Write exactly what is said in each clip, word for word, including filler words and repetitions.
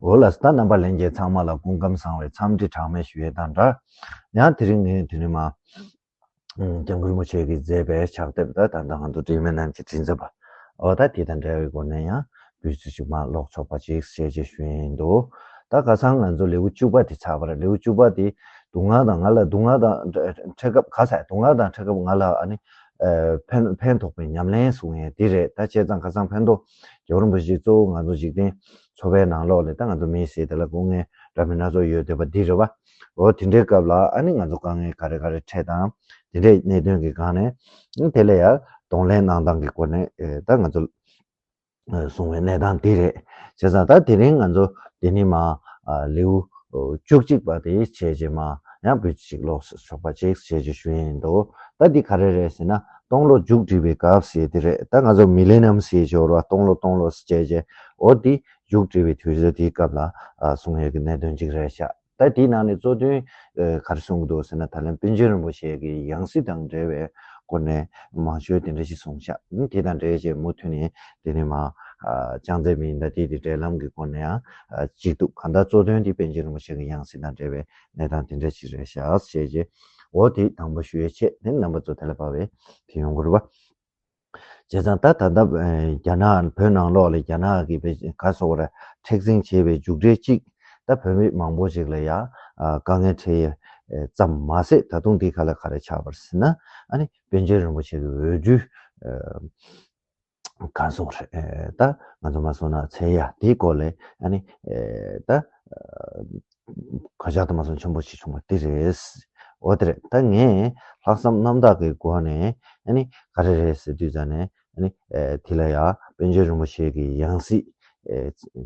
འོ་ལགས་སོ། ད་རྣམ་པ་ལྷན་རྒྱས་ཚང་མ་ལ་སྐུ་ཁམས་བཟང་བའི་འཚམས་འདྲི་གྲངས་མེད་ཞུ་ཡས་དང་སྦྲགས། ཡང་དེ་རིང་ངས་དེ་རིང་མ། སྐྱབས་མགོན་རིན་པོ་ཆེ་གིས་མཛད་པའི་ཕྱག་དེབ་ད་ད་ལྟ་ང་ཚོ་འབྲེལ་མེད་རྣམས་ཀྱིས་བྲིས་མཛད་པ། འོ་ད་དེ་དང་འབྲེལ་བའི་སྒོ་ནས་ཡང་བོད་ཚིག་ཅིག་མ་ཀློག་ཆོག་པ་ཅིག་ཞེས་བྱས་ཞུ་ཡིན་འདུག་ད་ཁ་སང་ང་ཚོ་ལེའུ་བཅུ་པ་དེ་ཚར་བ་རེད། ལེའུ་བཅུ་པ་དེ་སྡུག་བསྔལ་དང་ང་ལ་སྡུག་བསྔལ་དང་འཕྲད་སྐབས་ག་ས་སྡུག་བསྔལ་དང་འཕྲད་སྐབས་ང་ལ་ཨ་ནི་ཕན་ཕན་ཐོགས་པའི་ཉམས་ལེན་གསུང་ཡས་དེ་རེད། ད་བྱས་ཙང་ཁ་སང་ཕན་ཐོགས་རྒྱལ་བ་རིན་པོ་ཆེ་གཙོ་བོ་ང་ཚོ་འཇིག་རྟེན་འཚོ་བའི་ནང་ལོགས་ལ་ད་ང་ཚོ་མི་ཟེར་དེ་ལ་སྐུ་ངལ་འདྲ་མིན་སྣ་ཚོགས་ཡོད་བསྡད་པ་འདི་རེད་བ། འོ་དེ་འདྲའི་སྐབས་ལ་ཨ་ནི་ང་ཚོ་དཀའ་ངལ་ག་རེ་ག་རེ་འཕྲད་དང་དེ་འདྲའི་གནད་དོན་གྱི་སྒང་ནས་དེ་ལ་ཡང་གདོང་ལེན་གནང་སྟངས་ཀྱི་སྒོ་ནས་ད་ང་ཚོ་གསུང་བའི་གནས་སྟངས་འདི་རེད། བྱས་ཙང་ད་དེ་རིང་ང་ཚོ་འདི་ནི་མ་ལེའུ་བཅུ་གཅིག་པ་དེ་བྱས་རྗེས་མ་ཡང་བོད་ཅིག་ཀློག་ཆོག་པ་ཅིག་བྱས་རྗེས་ཞུ་ཡིན་འདུག་ད་འདི་ག་རེ་རེད་ཟེར་ན་སྟོང་ལོ་མཇུག་སྒྲིལ་བའི་སྐབས་ཟེར་དེ་རེད། ད་ང་ཚོ་མི་ལེ་ནམ་ཟེར་ཞོར་བ་སྟོང་ལོ་སྟོང་ལོ་བྱས་རྗེས་འོ་འདི་མཇུག་སྒྲིལ་བའི་དུས་ཚོད་དེའི་སྐབས་ལ་གསུང་ཡས་ཀྱི་གནད་དོན་ཅིག་རེད་ཤག་ད་དེའི་ནང་ནས་གཙོ་དོན་ག་རེ་གསུང་གི་འདུག་ཟེར་ན་ད་ལན་པཎ་ཆེན་རིན་པོ་ཆེ་གི་ཡང་སྲིད་དང་འབྲེལ་བའི་སྐོར་ནས་མང་ཤོས་དེ་འདྲ་ཞིག་གསུངས་ཤག་དེ་དང་འབྲེལ་བྱས་མུ་མཐུད་ནས་དེ་ནས་མ་ཅང་ཙེ་མིན་ད་དེ་དེ་འབྲེལ་ལམ་གྱི་སྐོར་ནས་ཡང་གཅིག་འདུག་གང་ལྟར་གཙོ་དོན་དེ་པཎ་ཆེན་རིན་པོ་ཆེ་གི་ཡང་སྲིད་དང་འབྲེལ་བའི་གནས་སྟངས་དེ་འདྲ་ཞིག་རེད་ཤག་ཞེས་བྱས། འོ་དེ་དང་པོ་ཞུ་ཡས་བྱས་དེ་རྣམ་པ་ཚོ་དེ་ལ་བབ་པའི་དེ་ཡོང་གི་རེད་པ། བྱས་ཙང་ད་ད་ལྟ་རྒྱ་ནག་བོད་ནང་ལོགས་ལ་རྒྱ་ནག་གིས་བས་ག་སོགས་ར་མཁྲེགས་འཛིན་བྱས་པའི་མཇུག་འབྲས་གཅིག་ད་བོད་མི་མང་པོ་ཞིག་ལ་ཡ་དཀའ་ངལ་འཕྲད་ཡས་ཙམ་མ་ཟད་ད་དུང་འདི་ག་ལ་ག་རེ་ཆགས་པ་རེད་ཟེར་ན་ཨ་ནི་པཎ་ཆེན་རིན་པོ་ཆེ་གི་འོས་སྦྲུལ་གང་སོང་རེད། ད་ང་ཚོ་མ་སོང་ན་ཚེ་ཡ་དེའི་སྐོར་ལས་ཨ་ནི་ད་ག་ཆག་ཏུ་མ་སོང་ཆེན་པོ་ཞིག་བྱུང་བ་དེ་རེད། འོ་དེ་རེད། ད་ངས་ལྷག་བསམ་རྣམ་དག་གི་སྒོ་ནས་ཨ་ནི་ག་རེ་རེད་ཟེར་དུས་ཙ་ནས་ཨ་ནི་དེ་ལ་ཡ་པཎ་ཆེན་རིན་པོ་ཆེ་གི་ཡང་སྲིད་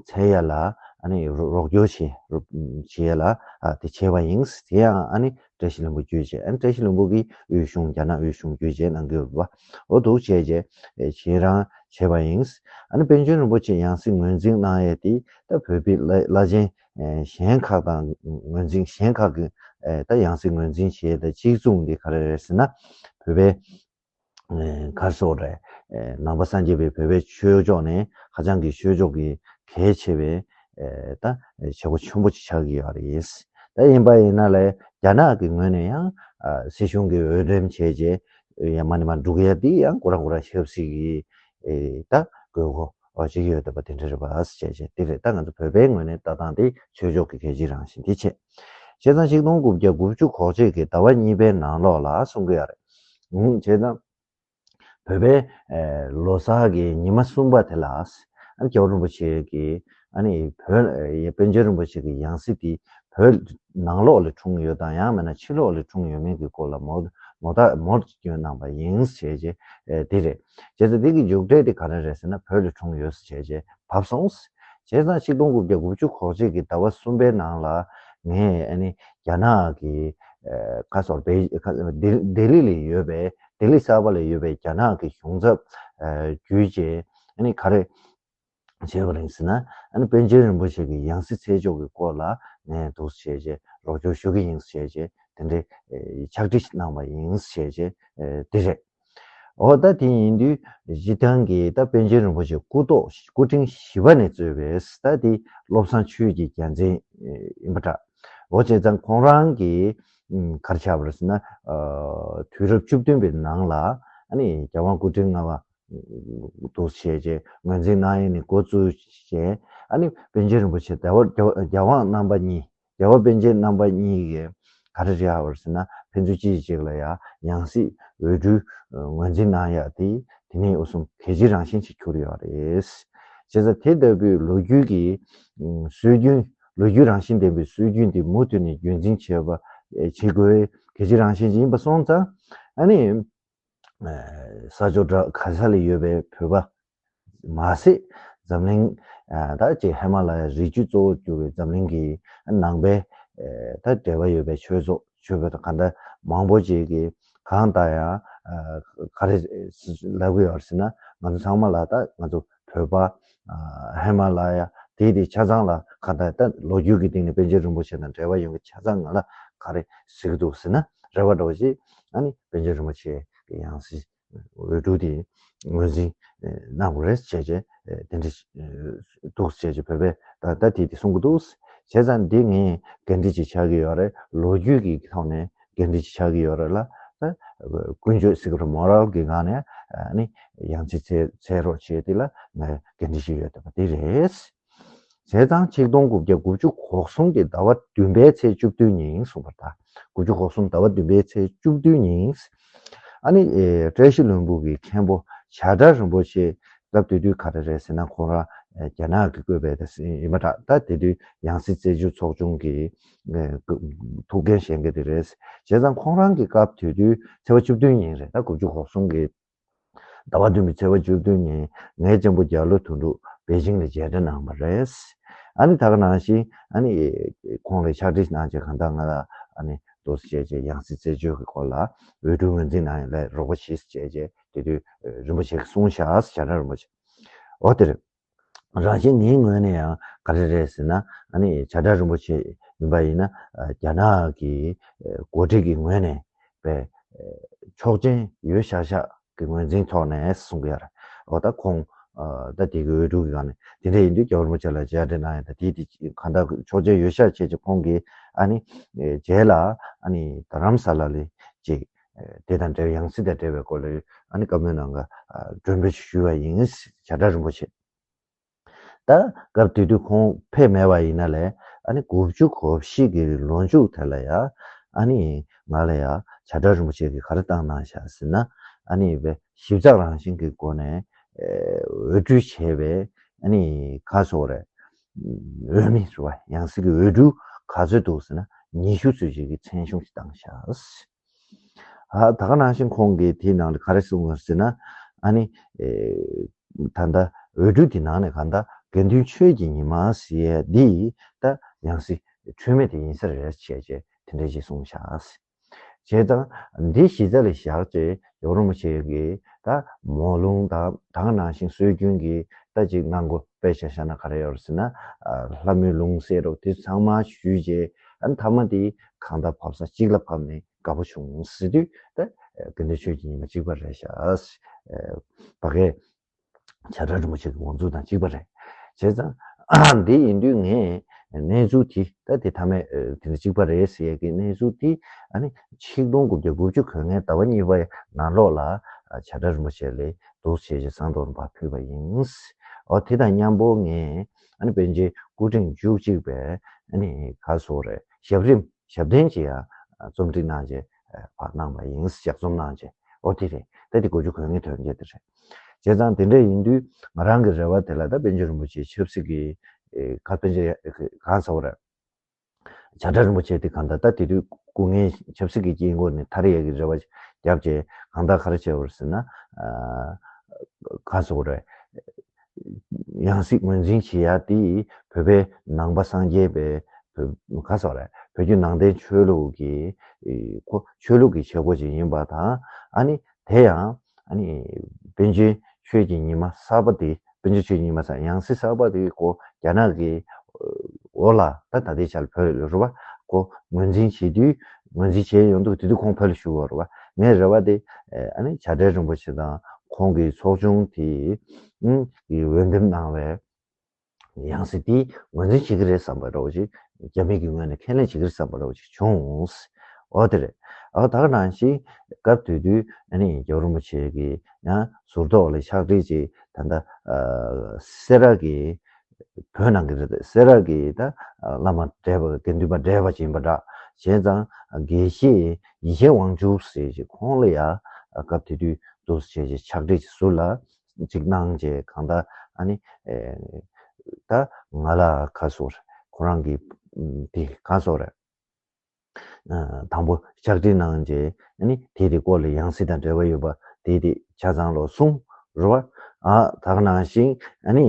ཚེ་ཡ་ལ་ཨ་ནི་རོགས་སྐྱོར་བྱེད་བྱེད་ཡ་ལ་དེ་བྱས་པ་ཡིན། དེ་ཡང་ཨ་ནི་བཀྲ་ཤིས་ལྷུན་པོ་བརྒྱུད་བྱས་ཨ་ནི་བཀྲ་ཤིས་ལྷུན་པོ་གིས་དབུས་གཞུང་རྒྱ་ནག་དབུས་གཞུང་བརྒྱུད་བྱས་གནང་གི་ཡོད་པ། འོ་འདུག་བྱས་རྗེས་ཁྱེད་རང་བྱས་པ་ཡིན། ཨ་ནི་པཎ་ཆེན་རིན་པོ་ཆེ་ཡང་སྲིད་ངོས་འཛིན་གནང་ཡས་དེ་ད་བོད་པའི་བླ་བླ་ཆེན་གཞན་ཁག་དང་ངོས་འཛིན་གཞན་ཁག་གི་ད་ཡང་སྲིད་ངོས་འཛིན་བྱས་ད་གཅིག་མཚུངས་དེ་ག་རེ་རེད་ཟེར་ན་བོད་པའི་གར་སོགས་རེད། ནང་པ་སངས་རྒྱས་པའི་བོད་པའི་ཆོས་ཕྱོགས་ནས་ཧ་ཅང་གི་ཆོས་ཕྱོགས་ཀྱི་གལ་ཆེ་བའི་ད་བྱེད་སྒོ་ཆེན་པོ་ཅིག་ཆགས་ཀྱི་ཡོད་རེད། ད་ཡིན་པ་ཡིན་ན་ལས་རྒྱ་ནག་གི་ངོས་ནས་ཡང་སྲིད་གཞུང་གི་འོས་འདེམས་བྱས་རྗེས་ཡང་མ་ནི་མ་འགྲུག་ཡ་འདི་ཡང་ཁོ་རང་ཁོ་རང་ཆབ་སྲིད་ཀྱི་ད་དགོས་མཁོ་ཅིག་ཡོད་བསྡད་པ་དེ་འདྲ་རེད་པ་བྱས་རྗེས་དེ་རེད། ད་ང་ཚོ་བོད་པའི་ངོས་ནས་ལྟ་སྟངས་དེ་ཆོས་ཕྱོགས་ཀྱི་གལ་ཆེའི་རང་བཞིན་དེ་བྱས། བྱས་ཙང་ཆིག་སྟོང་དགུ་བརྒྱ་དགུ་བཅུ་གོ་གཅིག་གི་ཟླ་བ་གཉིས་པའི་ནང་ལོགས་ལ་གསུང་གི་ཡོད་རེད། ཨུམ། བྱས་ཙང་བོད་པའི་ལོ་གསར་གྱི་ཉི་མ་གསུམ་པ་དེ་ལ་ཨ་ནི་རྒྱལ་བ་རིན་པོ་ཆེ་གིས་ཨ་ནི་བོད་པཎ་ཆེན་རིན་པོ་ཆེ་གི་ཡང་སྲིད་དེ་བོད་ནང་ལོགས་ལ་འཁྲུངས་ཡོད་དང་ཡང་མིན་ན་ཕྱི་ལོགས་ལ་འཁྲུངས་ཡོད་མེད་ཀྱི་སྐོར་ལ་མོ་མོ་ད་མོ་སྐྱོན་གནང་པ་ཡིན་ཞེས་བྱས་དེ་རེད། བྱས་ཙང་དེ་གི་མཇུག་འབྲས་དེ་ག་རེ་རེད་ཟེར་ན་བོད་ལ་འཁྲུངས་ཡོད་ཞེས་བྱས་བབས་སོང་། བྱས་ཙང་ཆིག་སྟོང་དགུ་བརྒྱ་དགུ་བཅུ་གོ་གཅིག་གི་ཟླ་བ་གསུམ་པའི་ནང་ལ་ངས་ཨ་ནི་རྒྱ་ནག་གི་ཁ་སོར་པེ་ལྡི་ལྡི་ལི་ལ་ཡོད་པའི་ལྡི་ལི་གསར་པ་ལ་ཡོད་པའི་རྒྱ་ནག་གི་གཞུང་ཚབ་བརྒྱུད་བྱས་ཨ་ནི་ག་རེ་བྱས་པ་རེད་ཟེར་ན་ཨ་ནི་པཎ་ཆེན་རིན་པོ་ཆེ་གི་ཡང་སྲིད་ཚེ་མཆོག་གི་སྐོར་ལ་ངས་འདུག་བྱས་བྱས་རོགས་སྐྱོར་ཞུ་གི་ཡིན་བྱས་བྱས་དེ་འདྲའི་ཕྱག་བྲིས་གནང་པ་ཡིན་བྱས་བྱས་དེ་རེད། འོ་ད་དེ་ཡིན་དུས་སྤྱིར་བཏང་གི་ད་པཎ་ཆེན་རིན་པོ་ཆེ་སྐུ་ཐོག་སྐུ་ཕྲེང་བཞི་པ་ནས་གཙོས་པའི་ད་དེ་བློ་བཟང་ཆོས་ཀྱི་རྒྱལ་མཚན་ཡིན་པ་འདྲ། འོ་བྱས་ཙང་ཁོང་རང་གི་གར་ཆགས་པར་ཟེར་ན་དུས་རབས་བཅུ་བདུན་པའི་ནང་ལ་ཨ་ནི་རྒྱལ་དབང་སྐུ་ཕྲེང་ལྔ་པ་འདུག་བྱས་རྗེས་ངོས་འཛིན་གནང་ཡས་ནས་འགོ་བཙུགས་བྱས་ཨ་ནི་པཎ་ཆེན་རིན་པོ་ཆེ་ཟླ་བ་རྒྱལ་བ་རྒྱལ་དབང་རྣམ་པ་གཉིས། རྒྱལ་བ་པཎ་ཆེན་རྣམ་པ་གཉིས་ཀྱིས་ག་རེ་རེད་ཧ་བར་ཟེར་ན་ཕན་ཚུན་གཅིག་གཅིག་ལ་ཡང་ཡང་སྲིད་འོས་སྦྲུལ་ངོས་འཛིན་གནང་ཡག་དེ་དེ་ནས་འོ་གསུམ་གལ་ཆེའི་རང་བཞིན་ཞིག་གྱུར་ཡོད་རེད། བྱས་ཙང་དེ་ལྟ་བུའི་ལོ་རྒྱུས་ཀྱི་སྲོལ་རྒྱུན་ལོ་རྒྱུས་རང་བཞིན་ལྡན་པའི་སྲོལ་རྒྱུན་དེ་མུ་མཐུད་ནས་རྒྱུན་འཛིན་བྱེད་པ་བྱེད་དགོས་གལ་ཆེའི་རང་བཞིན་ཞིག་ཡིན་པ་སོང་ཙང་ཨ་ནི། ས་ཕྱོགས་ག་ས་ལ་ཡོད་པའི་བོད་པ་མ་ཟད་འཛམ་གླིང་ད་ཅིག་ཧི་མ་ལ་ཡའི་རི་རྒྱུད་གཙོ་བོར་གྱུར་པའི་འཛམ་གླིང་གི་ནང་པའི་ད་འབྲེལ་བ་ཡོད་པའི་ཆོས་ཚོགས་ཆོས་པ་དང་གང་ལྟར་མང་པོ་ཅིག་གིས་གང་ལྟར་ཡང་ག་རེ་ལབ་ཀྱི་ཡོད་ཟེར་ན་ང་ཚོ་ཚང་མ་ལ་ད་ང་ཚོ་བོད་པ་ཧི་མ་ལ་ཡ་དེ་དེ་ཆ་ཚང་ལ་གང་ལྟར་ད་ལོ་རྒྱུས་ཀྱི་སྟེང་ནས་པཎ་ཆེན་རིན་པོ་ཆེ་དང་འབྲེལ་བ་ཡོད་མཁན་ཆ་ཚང་ང་ལ་ག་རེ་ཟེར་གྱི་འདུག་ཟེར་ན་རེ་བ་འདྲ་བོ་ཞིག་ཨ་ནི་པཎ་ཆེན་རིན་པོ་ཆེ་གི་ཡང་སྲིད། འོས་སྦྲུལ་དེ་ངོས་འཛིན་གནང་དགོས་རེད་བྱས་རྗེས་དེ་འདྲ་འདུག་བྱས་རྗེས་བོད་པའི་ ད་ད་དེ་དེ་གསུང་གི་འདུག་བྱས་ཙང་འདི་ངས་འགན་འཁྲི་ཅིག་ཆགས་ཀྱི་ཡོད་རེད། ལོ་རྒྱུས་ཀྱི་ཐོག་ནས་འགན་འཁྲི་ཅིག་ཆགས་ཀྱི་ཡོད་རེད་ལ། ད་ཀུན་སྤྱོད་ཟེར་གྱི་རེད། མོ་རལ་གྱི་སྒང་ནས་ཨ་ནི་ཡང་སྲིད་འཚོལ་འཚོལ་རོགས་བྱས་དེ་ལ་ངས་འགན་འཁྲི་ཞིག་ཡོད་བསྡད་པ་དེ་རེད། བྱས་ཙང་ཆིག་སྟོང་དགུ་བརྒྱ་དགུ་བཅུ་གོ་གསུམ་གྱི་ཟླ་བ་བདུན་པའི་ཚེས་བཅུ་བདུན་ཉིན་གསུངས་པ་ད། དགུ་བཅུ་གོ་གསུམ་ཟླ་བ་བདུན་པའི་ཚེས་བཅུ་བདུན་ཉིན། ཨ་ནི་ཨེ་བཀྲ་ཤིས་ལྷུན་པོ་གི་མཁན་པོ་བྱ་བྲལ་རིན་པོ་ཆེ། སྐབས་དེ་དུས་ག་རེ་རེད་ཟེར་ན། ཁོང་རང་ཨེ་རྒྱ་ནག་གི་བསྐོས་པའི་ད་ཡིན་པ་འདྲ། ད་དེ་དུས་ཡང་སྲིད་རྩད་གཅོད་ཚོགས་ཆུང་གི་ཨེ་ཐུགས་འགན་བཞེས་མཁན་དེ་རེད། བྱས་ཙང་ཁོང་རང་གི་སྐབས་དེ་དུས་ཚེས་པ་བཅུ་བདུན་ཉིན་རེད། ད་དགུ་བཅུ་གོ་གསུམ་གི་ཟླ་བ་བདུན་པའི་ཚེས་པ་བཅུ་བདུན་ཉིན་ངའི་གཅེན་པོ་རྒྱ་ལོ་དོན་གྲུབ་པེ་ཅིང་ལ་མཇལ་འཕྲད་གནང་བ་རེད། ཨ་ནི་ད་ག་ནང་བཞིན་ཨ་ནི་ཁོང་ལ་ཕྱག་བྲིས་གནང་བྱས་གང་ལྟར་ང་ལ་ཨ་ནི་འདུག་སེ་བྱས་བྱས་ཡང་སྲིད་རྩད་གཅོད་ཀྱི་སྐོར་ལ་འོས་བསྡུ་ངོས་འཛིན་གནང་ཡ་ལ་རོགས་པ་བྱེད་ཟེར་བྱས་བྱས། དེ་དུས་རིན་པོ་ཆེ་གིས་གསུངས་བཞག་བྱ་བྲལ་རིན་པོ་ཆེ། འོ་དེ་རེད། རང་བཞིན་ངའི་ངོས་ནས་ཡང་ག་རེ་རེད་ཟེར་ན། ཨ་ནི་བྱ་བྲལ་རིན་པོ་ཆེ་ཡིན་པ་ཡིན་ན་རྒྱ་ནག་གི་འགོ་ཁྲིད་ཀྱི་ངོས་ནས་པའི་ཆོག་མཆན་ཡོད་ཤག་ཤག་གི་ངོས་འཛིན་ཐོག་ནས་གསུང་གི་ཡོད་རེད། འོ་ད་ཁོང་ད་དེ་གི་འོས་བསྡུ་གི་སྒང་ནས་དེ་འདྲ་ཡིན་དུས་རྒྱལ་བ་རིན་པོ་ཆེ་ལ་མཇལ་འཕྲད་གནང་ཡ་ད་དེ་དེ་གང་ལྟར་ཆོག་མཆན་ཡོད་ཤག་བྱས་ཀྱི་ཁོང་གིས་ཨ་ནི་རྗེས་ལ་ཨ་ནི་རྡ་རམ་ས་ལ་ལ་ཅིག་དེ་དང་འབྲེལ་ཡང་སྲིད་དང་འབྲེལ་བའི་སྐོར་ལ་ཨ་ནི་བཀའ་མོལ་གནང་ག་མགྲོན་འབོད་ཞུས་པ་ཡིན། བྱ་བྲལ་རིན་པོ་ཆེ། ད་སྐབས་དེ་དུས་ཁོང་ཕེབས་མེད་པ་ཡིན་ན་ལས། ཨ་ནི་དགུ་བཅུ་གོ་བཞི་གི་ལོ་མཇུག་དེ་ལ་ཡ་ཨ་ནི་ང་ལ་ཡ་བྱ་བྲལ་རིན་པོ་ཆེ་གིས་ག་རེ་བཏང་གནང་བཞག་ཟེར་ན། ཨ་ནི་བའི་ཞིབ་ཚགས་རང་བཞིན་གྱི་སྒོ་ནས་འོས་སྤྲོད་བྱས་པའི་ཨ་ནི་ག་ཟེར་དགོས་རེད། འོས་མི་རེད་བ། ཡང་སྲིད་ཀྱི་འོས་སྤྲུལ་ག་ཚོད་འདུག་ཟེར་ན་ཉི་ཤུ་ཙམ་ཞིག་གི་མཚན་གཞུང་ཞིག་བཏང་བཞག་ཨ་ད་ག་ནང་བཞིན་ཁོང་གིས་དེའི་ནང་ལ་ག་རེ་གསུངས་པ་ཟེར་ན། ཨ་ནི་ཨེ་ད་ལྟ་འོས་སྤྲུལ་དེ་ནང་ནས་གང་ལྟར་དགེ་འདུན་ཆོས་ཀྱི་ཉི་མ་ཟེར་ཡས་འདི་ད་ཡང་སྲིད་འཁྲུལ་མེད་དེ་ཡིན་ས་རེད་བྱས་བྱས་དེ་འདྲ་ཞིག་གསུངས་བཞག་བྱས་ཙང་འདི་གཞི་རྩ་ལ་བཞག་བྱས་རྒྱལ་བ་རིན་པོ་ཆེ་གིས་ད་མོ་ལུང་དང་ད་ག་ནང་བཞིན་སྲོལ་རྒྱུན་གྱི་ད་ཅིག་གནང་སྒོ་དཔེ་ཆ་བཞག་ན་ག་རེ་ཡོད་རེད་ཟེར་ན། ཨ་ལྷ་མོའི་ལུང་གསན་རོགས་དེ་ཚང་མ་ཞུས་བྱས། ཨ་ནི་མཐའ་མ་དེ་གང་ལྟར་བབས་ས་གཅིག་ལ་བབས་ནས་དགའ་པོ་བྱུང་ཟེར་དུས་ད་དགེ་འདུན་ཆོས་ཀྱི་ཉི་མ་གཅིག་པ་རེད་ཤག་ཨ་ཕ་གིའི་བྱ་བྲལ་རིན་པོ་ཆེ་གི་འགོ་འཛུགས་དང་གཅིག་པ་རེད། བྱས་ཙང་འདི་ཡིན་དུས་ངས་གནས་ཚུལ་དེ་ད་དེ་མཐའ་མའི་དེ་འདྲ་གཅིག་པ་རེད་ཟེར་ཡས་ཀྱི་གནས་ཚུལ་དེ་ཨ་ནི་ཆིག་སྟོང་དགུ་བརྒྱ་དགུ་བཅུ་གོ་ལྔའི་ཟླ་བ་གཉིས་པའི་ནང་ལོགས་ལ་བྱ་བྲལ་རིན་པོ་ཆེ་ལ་འདུག་བྱས་བྱས་ཟངས་མདོག་ནས་ཕར་ཕུལ་བ་ཡིན། འོ་དེ་དང་མཉམ་པོ་ངས་ཨ་ནི་པཎ་ཆེན་སྐུ་ཕྲེང་བཅུ་གཅིག་པའི་ཨ་ནི་ག་ཟེར་དགོས་རེད། ཞབས་རིམ་ཞབས་བརྟན་ཅིག་ཡང་རྩོམ་སྒྲིག་གནང་བྱས་ཕར་གནང་བ་ཡིན། ལྗགས་རྩོམ་གནང་བྱས། འོ་དེ་རེད། ད་དེ་དགུ་བཅུ་གོ་ལྔའི་དོན་རྐྱེན་དེ་རེད། བྱས་ཙང་དེ་འདྲ་ཡིན་དུས་ང་རང་གི་རེ་བ་དེ་ལ་ད་པཎ་ཆེན་རིན་པོ་ཆེའི་ཆབ་སྲིད་ཀྱི་ཨེ་ག་པཎ་ཆེན་གང་ཟེར་དགོས་རེད། བྱ་བྲལ་རིན་པོ་ཆེ་དེ་གང་ལྟར་ད་དེ་དུས་སྐུ་ངལ་ཆབ་སྲིད་ཀྱི་རྐྱེན་སྐོར་ནས་ཐར་ཡས་ཀྱི་རེ་བ་བརྒྱབ་བྱས་གང་ལྟར་ག་རེ་བྱས་པ་རེད་ཟེར་ན། ཨ་ག་ཟེར་དགོས་རེད། ཡང་སྲིད་ངོས་འཛིན་བྱེད་ཡ་དེ་བོད་པའི་ནང་པ་སངས་རྒྱས་པའི་བོད་ག་ཟེར་དགོས་རེད། བོད་བརྒྱུད་ནང་བསྟན་ཆོས་ལུགས་ཀྱི་ཨེ་ཁོ་ཆོས་ལུགས་ཀྱི་བྱེད་སྒོ་ཅིག་ཡིན་པ་དང་། ཨ་ནི་དེ་ཡང་ཨ་ནི་པཎ་ཆེན་ཆོས་ཀྱི་ཉི་མ་གསར་པ་དེ། པཎ་ཆེན་ཆོས་ཀྱི་ཉི་མ་ཟེར་ཡང་སྲིད་གསར་པ་དེ་ཁོ་རྒྱ་ནག་གི་འོག་ལ་ད་ད་ལྟའི་ཆར་བོད་ལ་རེད་བ། ཁོ་ངོས་འཛིན་བྱེད་དུས་ངོས་འཛིན་བྱས་ཡོང་དུས་དེ་དུས་ཁོང་བོད་ལ་བཞུགས་ཡོད་རེད་བ། ངའི་རེ་བ་དེ་ཨ་ནི་བྱ་བྲལ་རིན་པོ་ཆེ་དང་ཁོང་གི་ཚོགས་ཆུང་དེ་ཨུམ་གི་འོས་འདེམས་གནང་བའི་ཡང་སྲིད་དེ་ངོས་འཛིན་བྱེད་ཀྱི་རེད་བསམ་པ་འདྲ་བོ་ཅིག་རྒྱ་མི་གི་ངོས་ནས་ཁས་ལེན་བྱེད་ཀྱི་རེད་བསམ་པ་འདྲ་བོ་ཅིག་བྱུང་། འོ་དེ་རེད། འོ་ད་ག་ནང་བཞིན་སྐབས་དེ་དུས་ཨ་ནི་རྒྱལ་བ་རིན་པོ་ཆེ་གི་ཡང་ཟུར་ཐོག་ལ་ཕྱག་བྲིས་ཅིག་ད་ལྟ་ཨ་སེ་ར་གི་བོད་ནང་གི་རེད། སེ་ར་གི་ད་བླ་མ་བགྲེས་པ་དགེ་འདུན་པ་བགྲེས་པ་ཅིག་ཡིན་པ་འདྲ། བྱས་ཙང་དགེ་བཤེས་ཡེ་ཤེས་དབང་ཕྱུག་ཟེར་ཅིག་ཁོང་ལ་ཡ་སྐབས་དེ་དུས་འདུག་སེ་བྱས་ཅིག་ཕྱག་བྲིས་ཅིག་ཟུར་ལ་ཅིག་གནང་བྱས་གང་ལྟར་ཨ་ནི་ཨེ་ད་ང་ལ་ག་ཟེར་དགོས་རེད། ཁོ་རང་གི་ཨམ་དེ་ག་ཟེར་དགོས་རེད། ཨ་དང་པོ་ཕྱག་བྲིས་གནང་བྱས་ཨ་ནི་དེ་དེ་སྐོར་ལ་ཡང་སྲིད་དང་འབྲེལ་བ་ཡོད་པ་དེ་དེ་ཆ་ཚང་ལོ་གསུམ་རེད་བ། ཨ་ད་ག་ནང་བཞིན་ཨ་ནི་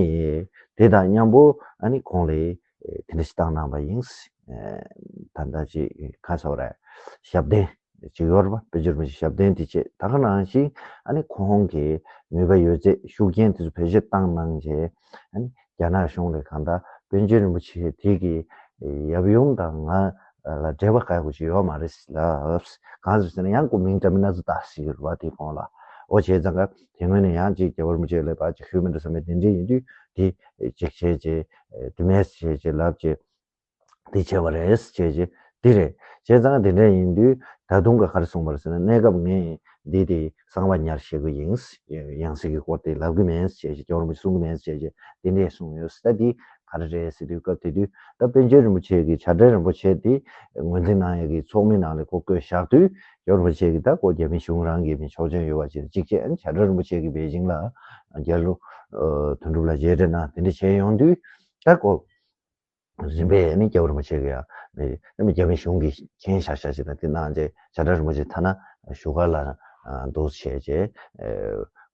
དེ་དང་མཉམ་པོ་ཨ་ནི་ཁོང་ལ་དེ་འདྲ་ཞིག་བཏང་གནང་བ་ཡིན། ཨ་ད་ལྟ་ཅིག་ག་ཟེར་དགོས་རེད། ཞབས་བརྟན་ཅིག་ཡོད་རེད་བ། དཔལ་འབྱོར་མི་ཞབས་བརྟན་དེ་བྱས། ད་ག་ནང་བཞིན་ཨ་ནི་ཁོང་གི་ནུས་པ་ཡོད་ཚད་ཤུགས་རྐྱེན་དེ་ཚོ་བེད་སྤྱོད་བཏང་གནང་བྱས་ཨ་ནི་རྒྱ་ནག་གཞུང་ལ་གང་ལྟར་པཎ་ཆེན་རིན་པོ་ཆེ་དེ་གི་ཡབ་ཡུམ་དང་ང་ལ་འབྲེལ་བ་ག་ཡག་པོ་ཞིག་ཡོད་མ་རེད་ལབ། གང་ཟེར་ཟེར་ན་ཡང་ཁོ་མིང་འདྲ་མིན་སྣ་ཚོགས་བཏགས་ཟེར་གྱི་རེད་བ། དེ་གོང་ལ་འོ་བྱས་ཙང་ཀ་དེ་སྔོན་ནས་ཡང་ཅིག་རྒྱལ་བ་རིན་པོ་ཆེ་ལ་ཕར་ཅིག་ཞུས་མི་འདུག་བསམ་པའི་དེ་འདྲ་ཡིན་དུས་ དེ་ཅིག་བྱས་རྗེས་དེ་མེད་བྱས་རྗེས་ལབ་རྗེས་དེ་བྱས་པ་རེད་བྱས་རྗེས་དེ་རེད། བྱས་ཙང་དེ་འདྲ་ཡིན་དུས་ད་དུང་ག་ག་རེ་གསུངས་པ་རེད་ཟེར་ན། གནས་སྐབས་ངས་འདི་དེ་གསང་བ་ཉར་ཤེས་ཀྱི་ཡིན། ཡང་སྲིད་ཀྱི་སྐོར་དེ་ལབ་ཀྱི་མེད་བྱས་རྗེས་རྒྱལ་བ་རིན་པོ་ཆེ་གསུང་གི་མེད་བྱས་རྗེས་དེ་འདྲས་གསུངས་ཡོད། ད་འདི་ག་རེ་རེད་ཟེར་དུས་སྐབས་དེ་དུས་ད་པཎ་ཆེན་རིན་པོ་ཆེ་གི་བྱ་བྲལ་རིན་པོ་ཆེ་དེ་ངོས་འཛིན་གནང་ཡས་ཀྱི་ཚོགས་མི་ནང་ལ་ཁོ་བསྐོས་བཞག་དུས་རྒྱལ་བ་རིན་པོ་ཆེ་གི་ད་ཁོ་རྒྱ་མི་གཞུང་རང་གི་མི་ཆོག་མཆན་ཡོད་པ་ཅིག་གཅིག་བྱས། ཨ་ནི་བྱ་བྲལ་རིན་པོ་ཆེ་གི་པེ་ཅིང་ལ་རྒྱལ་བློན་དོན་གྲུབ་ལ་མཇལ་འཕྲད་གནང་དེ་འདྲ་བྱས་ཡོང་དུས་ད་ཁོ་རིམ་པས་ནི་རྒྱལ་བ་རིན་པོ་ཆེ་གི་ཡང་ནི་རྒྱ་མི་གཞུང་གི་མཁྱེན་ཤག་ཤག་ཅིག་དང་དེ་གནང་རྗེས་བྱ་བྲལ་རིན་པོ་ཆེ་ཐ་ན་བཞུགས་སྒར་ལ་འདུག་བྱས་རྗེས་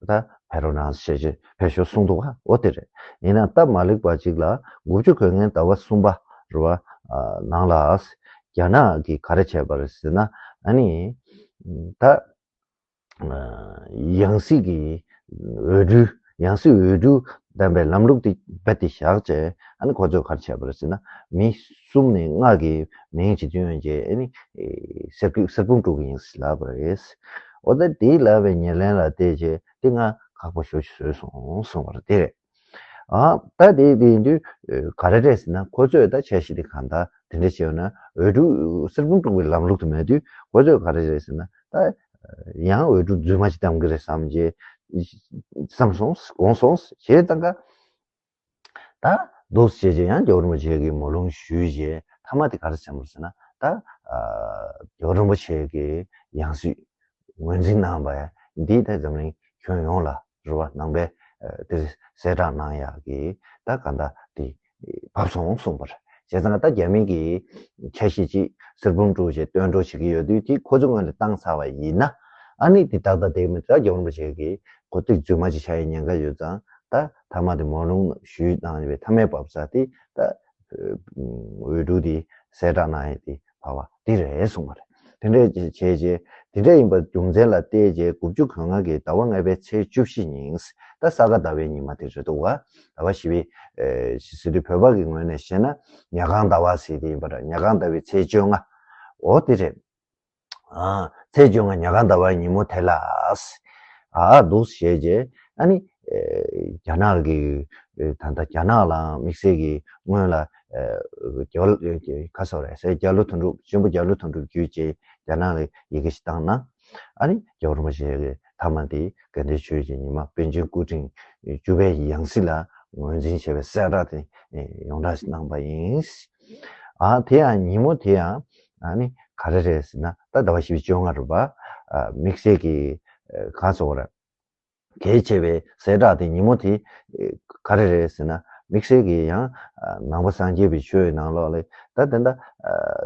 ད་ཕེབས་རོགས་གནང་བྱས་རྗེས་ཕེབས་ཤོག་གསུངས་འདུག་ག་འོ་དེ་རེད། ཡིན་ན་སྟབས་མ་ལེགས་པ་ཅིག་ལ་དགུ་བཅུ་གོ་ལྔའི་ཟླ་བ་གསུམ་པ་རེད་པ། ནང་ལ་རྒྱ་ནག་གིས་ག་རེ་བྱས་པ་རེད་ཟེར་ན། ཨ་ནི་ད་ཡང་སྲིད་ཀྱི་འོས་སྦྱོར་ཡང་སྲིད་འོས་སྦྱོར་བདམས་པའི་ལམ་ལུགས་དེ་རྦད་དེ་བཞག་བྱས། ཨ་ནི་ཁོ་ཚོས་ག་རེ་བྱས་པ་རེད་ཟེར་ན། མི་གསུམ་ནས་ལྔ་གི་མིང་ཅིག་བཏོན་རྗེས་ཨ་ནི་གསེར་གསེར་བུམ་དཀྲུག་གི་ཡིན་ཟེར་ལབ་པ་རེད། འོ་ད་དེ་ལབ་པའི་ཉེར་ལེན་ལ་བལྟས་རྗེས་དེ་ང་ཁག་པོ་ཞེ་པོ་ཅིག་བཟོས་སོང་གསུངས་པ་རེད། དེ་རེད། ཨ་ད་དེ་དེ་ཡིན་དུས་ག་རེ་རེད་ཟེར་ན། ཁོ་ཚོས་ད་འཆར་གཞི་དེ་གང་ལྟར་དེ་འདྲ་བྱས་ན་འོས་སྦྱོར་གསེར་བུམ་དཀྲུག་པའི་ལམ་ལུགས་དེ་མེད་དུས་ཁོ་ཚོས་ག་རེ་རེད་ཟེར་ན། ད་ཡང་འོས་སྦྱོར་རྫུན་མ་ཅིག་བདམས་ཀྱི་རེད་བསམ་རྗེས་བསམ་སོང་དགོངས་སོང་། བྱས་ཙང་ཀ་ད་འདུག་བྱས་རྗེས་ཡང་རྒྱལ་བ་རིན་པོ་ཆེ་གིས་མོ་ལུང་ཞུས་རྗེས་མཐའ་མ་དེ་ག་རེ་བྱས་པ་རེད་ཟེར་ན། ད་རྒྱལ་བ་རིན་པོ་ཆེ་གིས་ཡང་སྲིད་ངོས་འཛིན་གནང་བ་འདི་ད་འཛམ་གླིང་ཁྱོན་ཡོངས་ལ་རེད་པ། ནང་པའི་དེ་གསལ་བསྒྲགས་གནང་ཡག་གི་ད་ག་འདྲ་དེ་བབས་སོང་གསུངས་པ་རེད། བྱས་ཙང་ད་རྒྱ་མི་གི་འཆར་གཞི་ཅིག་གསེར་བུམ་དཀྲུགས་བྱས་བཏོན་འགྲོ་བྱེད་ཀྱི་ཡོད་དུས་དེ་ཁོ་ཚོ་སྔོན་ལ་བཏང་ཚར་བ་ཡིན་ན། ཨ་ནི་དེ་ཏག་ཏག་དེ་མི་ད་རྒྱལ་བ་རིན་པོ་ཆེ་གི་གོ་རྟོགས་རྫུན་མ་ཅིག་ཆགས་ཡའི་ཉེན་ཁ་ཡོད་ཙང་ད་མཐའ་མ་དེ་མོ་ལུང་ཞུས་གནང་ཡོད་པའི་མཐའ་མའི་བབས་ས་དེ་ད་འོས་སྒྲུག་དེ་གསལ་བསྒྲགས་གནང་ཡས་དེ་བབས་པ་དེ་རེད་གསུངས་པ་རེད། དེ་འདྲས་བྱས་རྗེས་དེ་འདྲས་ཡིན་པ་རྒྱུ་མཚན་ལ་བལྟས་རྗེས་དགུ་བཅུ་གོ་ལྔ་གི་ཟླ་བ་ལྔ་པའི་ཚེས་བཅུ་བཞི་ཉིན་ད་ས་ག་ཟླ་བའི་ཉི་མ་དེ་རེད་འདུག་ག་ཟླ་བ་བཞི་པའི་ཟེར་དུས་བོད་པ་གི་ངོས་ནས་བཤད་ན་ཉ་གང་ཟླ་བ་ཟེར་དེ་ཡིན་པ་རེད། ཉ་གང་ཟླ་བའི་ཚེས་བཅོ་ལྔ། འོ་དེ་རེད། ཨ་ཚེས་བཅོ་ལྔ་ཉ་གང་ཟླ་བའི་ཉིན་མོ་དེ་ལ་ཨ་འདུག་བྱས་རྗེས་ཨ་ནི་རྒྱ་ནག་གི་ད་ལྟ་རྒྱ་ནག་ལའང་དམིགས་བསལ་གྱི་སྔོན་ལ་རྒྱ་ག་ཟེར་རེད་ཟེར། རྒྱ་ལོ་དོན་གྲུབ་ཆེན་པོ་རྒྱ་ལོ་དོན་གྲུབ་བརྒྱུད་ཅེས་རྒྱ་ནག་ལ་ཡི་གེ་ཞིག་བཏང་ན། ཨ་ནི་རྒྱལ་བ་རིན་པོ་ཆེ་གི་མཐའ་མ་དེ་དགའ་ལྡན་ཆོས་ཀྱི་ཉི་མ་པཎ་ཆེན་སྐུ་ཕྲེང་བཅུ་པའི་ཡང་སྲིད་ལ་ངོས་འཛིན་བྱས་པའི་གསལ་བསྒྲགས་དེ་ཡོངས་གྲགས་ཤིག་གནང་པ་ཡིན། ཨ་དེ་ཡང་ཉིན་མོ་དེ་ཡང་ཨ་ནི་ག་རེ་རེད་ཟེར་ན་ད་ཟླ་བ་བཞི་པའི་བཅོ་ལྔ་རེད་པ། དམིགས་བསལ་གྱི་ག་ཟེར་རེད། གལ་ཆེ་བའི་གསལ་བསྒྲགས་དེ་ཉིན་མོ་དེ་ག་རེ་རེད་ཟེར་ན་དམིགས་བསལ་གྱི་ཡང་ནང་པ་སངས་རྒྱས་པའི་ཆོས་ནང་ལོགས་ལ་ད་དེ་འདྲ་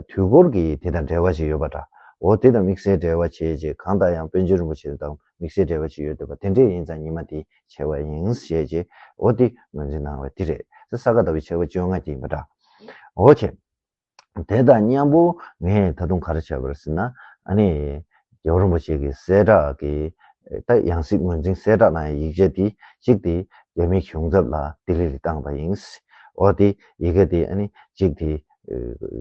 དུས་འཁོར་གྱི་དེ་དང་འབྲེལ་བ་ཞིག་ཡོད་པ་འདྲ། འོ་དེ་དང་དམིགས་བསལ་འབྲེལ་བ་བྱས་རྗེས་གང་ལྟར་ཡང་པཎ་ཆེན་རིན་པོ་ཆེ་དང་དམིགས་བསལ་འབྲེལ་བ་ཞིག་ཡོད་འདུག་པ། དེ་འདྲས་ཡིན་ཙང་ཉི་མ་དེ་ཆེ་བ་ཡིན་ཞེས་རྗེས་འོ་དེ་ངོས་འཛིན་གནང་བ་དེ་རེད། ས་ག་ཟླ་བའི་ཕྱི་ཟླ་བཅོ་ལྔ་དེ་ཡིན་པ་འདྲ། འོ་བྱས། དེ་དང་མཉམ་པོ་ངས་ད་དུང་ག་རེ་བྱས་པ་རེད་ཟེར་ན། ཨ་ནི་རྒྱལ་བ་རིན་པོ་ཆེ་གི་གསལ་བསྒྲགས་ཀྱི་ད་ཡང་སྲིད་ངོས་འཛིན་གསལ་བསྒྲགས་གནང་ཡའི་ཡིག་ཆ་དེ་གཅིག་དེ་རྒྱ་མིའི་གཞུང་ཚབ་ལ་ལྡི་ལི་ལ་བཏང་བ་ཡིན། འོ་དེ་ཡི་གེ་དེ་ཨ་ནི་གཅིག་དེ་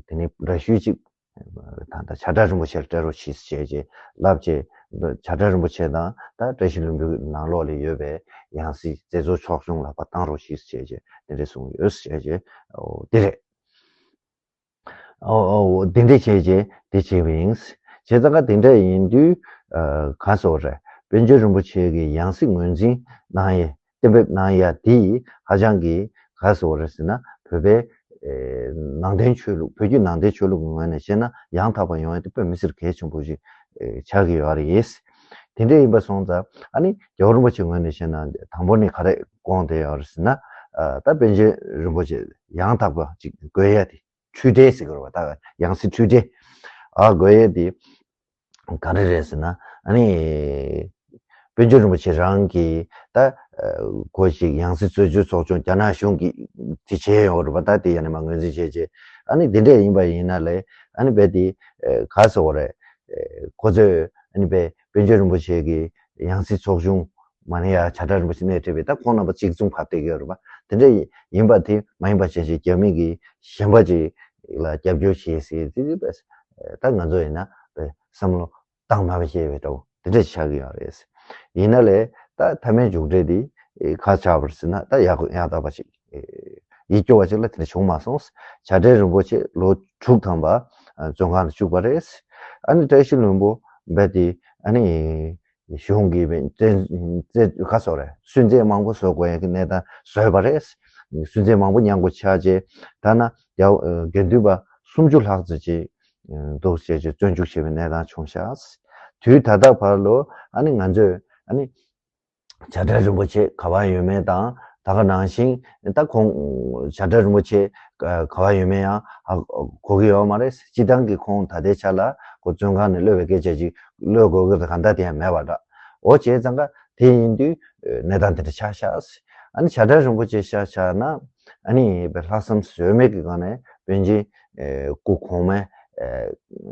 དེ་ནི་འདྲ་ཤོས་གཅིག་ད་ལྟ་བྱ་བྲལ་རིན་པོ་ཆེར་སྤྲད་རོགས་གྱིས་ཞེས་བྱས་ལབ་རྗེས་བྱ་བྲལ་རིན་པོ་ཆེ་དང་ད་བཀྲ་ཤིས་ལྷུན་པོའི་ནང་ལོགས་ལ་ཡོད་པའི་ཡང་སྲིད་རྩེ་ཚོགས་ཚོགས་ཆུང་ལ་ཕར་བཏང་རོགས་གྱིས་ཞེས་བྱས་དེ་འདྲས་གསུངས་ཡོད་ཞེས་བྱས་འོ་དེ་རེད། ཨོ་ཨོ་འདི་འདྲས་བྱས་རྗེས་འདི་བྱས་པ་ཡིན། བྱས་ཙང་ཀ་འདི་འདྲས་ཡིན་དུས་ཨ་ག་ཟེར་རེད། པཎ་ཆེན་རིན་པོ་ཆེ་གི་ཡང་སྲིད་ངོས་འཛིན་གནང་ཡས་གཏན་འབེབས་གནང་ཡས་དེ་ཧ་ཅང་གི་ག་ཟེར་རེད་ཟེར་ན་བོད་པའི་ཨེ་ནང་བསྟན་ཆོས་ལུགས་བོད་བརྒྱུད་ནང་བསྟན་ཆོས་ལུགས་ཀྱི་ངོས་ནས་བཤད་ན་ཡང་དག་པ་ཡོང་ཡས་དེ་དཔེ་མི་སྲིད་གལ་ཆེན་པོ་ཞིག་ཨེ་ཆགས་ཀྱི་ཡོད་རེད། དེ་འདྲས་ཡིན་པ་སོང་ཙང་ཨ་ནི་རྒྱལ་བ་རིན་པོ་ཆེ་ངོས་ནས་བཤད་ན་དང་པོ་ནས་ག་རེ་དགོངས་བསྡད་ཡོད་རེད་ཟེར་ན་ཨ་ད་པཎ་ཆེན་རིན་པོ་ཆེ་ཡང་དག་པ་ཅིག་དགོས་ཡས་དེ། འཁྲུལ་བྲལ་ཟེར་གྱི་རེད་པ། ད་ཡང་སྲིད་འཁྲུལ་བྲལ་ཨ་དགོས་ཡས་དེ་ག་རེ་རེད་ཟེར་ན་ཨ་ནི་པཎ་ཆེན་རིན་པོ་ཆེ་རང་གིས་ད་ཨ་གོ་ཞིག་ཡང་སྲིད་རྩད་གཅོད་ཚོགས་ཆུང་རྒྱ་ནག་གཞུང་གིས་དེ་བྱས་ཡོད་རེད་པ། ད་དེ་ཡང་ནས་མ་ངོས་འཛིན་བྱས་རྗེས་ཨ་ནི་དེ་འདྲས་ཡིན་པ་ཡིན་ན་ལས་ཨ་ནི་རྦད་དེ་ཨ་ག་ཟེར་རེད། ཨ་ཁོ་ཚོས་ཨ་ནི་རྦད་པཎ་ཆེན་རིན་པོ་ཆེ་གི་ཡང་སྲིད་ཚོགས་ཆུང་མ་ནི་ཡ་བྱ་བྲལ་རིན་པོ་ཆེ་སྣེ་ཁྲིད་པའི་ད་ཁོང་རྣམ་པ་གཅིག་མཚུངས་ཕབ་བསྡད་ཀྱི་ཡོད་རེད་པ། དེ་འདྲ་ཡིན་པ་དེ་མ་ཡིན་པ་བྱས་ཞེས་རྒྱ་མི་གིས་གཞན་པ་ཅིག་ལ་རྒྱབ་སྐྱོར་བྱེད་ཟེར་དེ་དེ་ད་ང་ཚོ་ཡིན་ན་བསམ་བློ་བཏང་མ་བྱས་པའི་འདྲ་བོ་དེ་འདྲ་ཆགས་ཀྱི་ཡོད་རེད། ཡིན་ན་ལས་ད་མཐའ་མའི་མཇུག་འབྲས་དེ་ ཨེ་ག་ཆགས་པ་རེད་ཟེར་ན། ད་ཡག་ཡང་དག་པ་ཞིག་ཨེ་ཡིད་སྐྱོ་བ་ཞིག་ལ་དེ་འདྲ་བྱུང་མ་སོང་། བྱ་བྲལ་རིན་པོ་ཆེ་ལོ་དྲུག་ཐམ་པ་ཨ་བཙོན་ཁང་ལ་བཅུག་པ་རེད། ཨ་ནི་བཀྲ་ཤིས་ལྷུན་པོ་རྦད་དེ་ཨ་ནི་གཞུང་གིས་བཙན་བཙན་ག་སོགས་རེད། སུན་གཙེར་མང་པོ་བཟོ་དགོས་ཡ་གི་གནས་སྟངས་བཟོས་པ་རེད། སུན་གཙེར་མང་པོ་མྱང་དགོས་ཆགས་རྗེས། ཐ་ན་རྒྱ་དགེ་འདུན་པ་སུམ་ཅུ་ལྷག་ཙམ་ཅིག་འདུག་བྱས་རྗེས་བཙོན་འཇུག་བྱས་པའི་གནས་སྟངས་བྱུང་ཤག། དུས་ད་ལྟ་བར་ལོ་ཨ་ནི་ང་ཚོས་ཨ་ནི་བྱ་བྲལ་རིན་པོ་ཆེ་ག་པར་ཡོད་མེད་དང་། ད་ག་ནང་བཞིན་ད་ཁོང་བྱ་བྲལ་རིན་པོ་ཆེ་ག་པར་ཡོད་མེད་ཡང་ཧ་གོ་གི་ཡོད་མ་རེད། སྤྱིར་བཏང་གི་ཁོང་ད་ལྟའི་ཆ་ལ་ཁོ་བཙོན་ཁང་ནས་གློད་པའི་སྐད་ཆ་ཅིག་གློད་དགོས་ཀྱི་གང་ལྟར་དེ་ཡང་མེད་པ་འདྲ། འོ་བྱས་ཙང་ཀ་དེ་ཡིན་དུས་གནས་སྟངས་དེ་འདྲ་ཆགས་ཤག། ཨ་ནི་བྱ་བྲལ་རིན་པོ་ཆེ་ཤ་ཆགས་ན་ཨ་ནི་ལྷག་བསམ་ཟོལ་མེད་ཀྱི་སྒང་ནས་པཎ་ཆེན་སྐུ་གོང་མའི་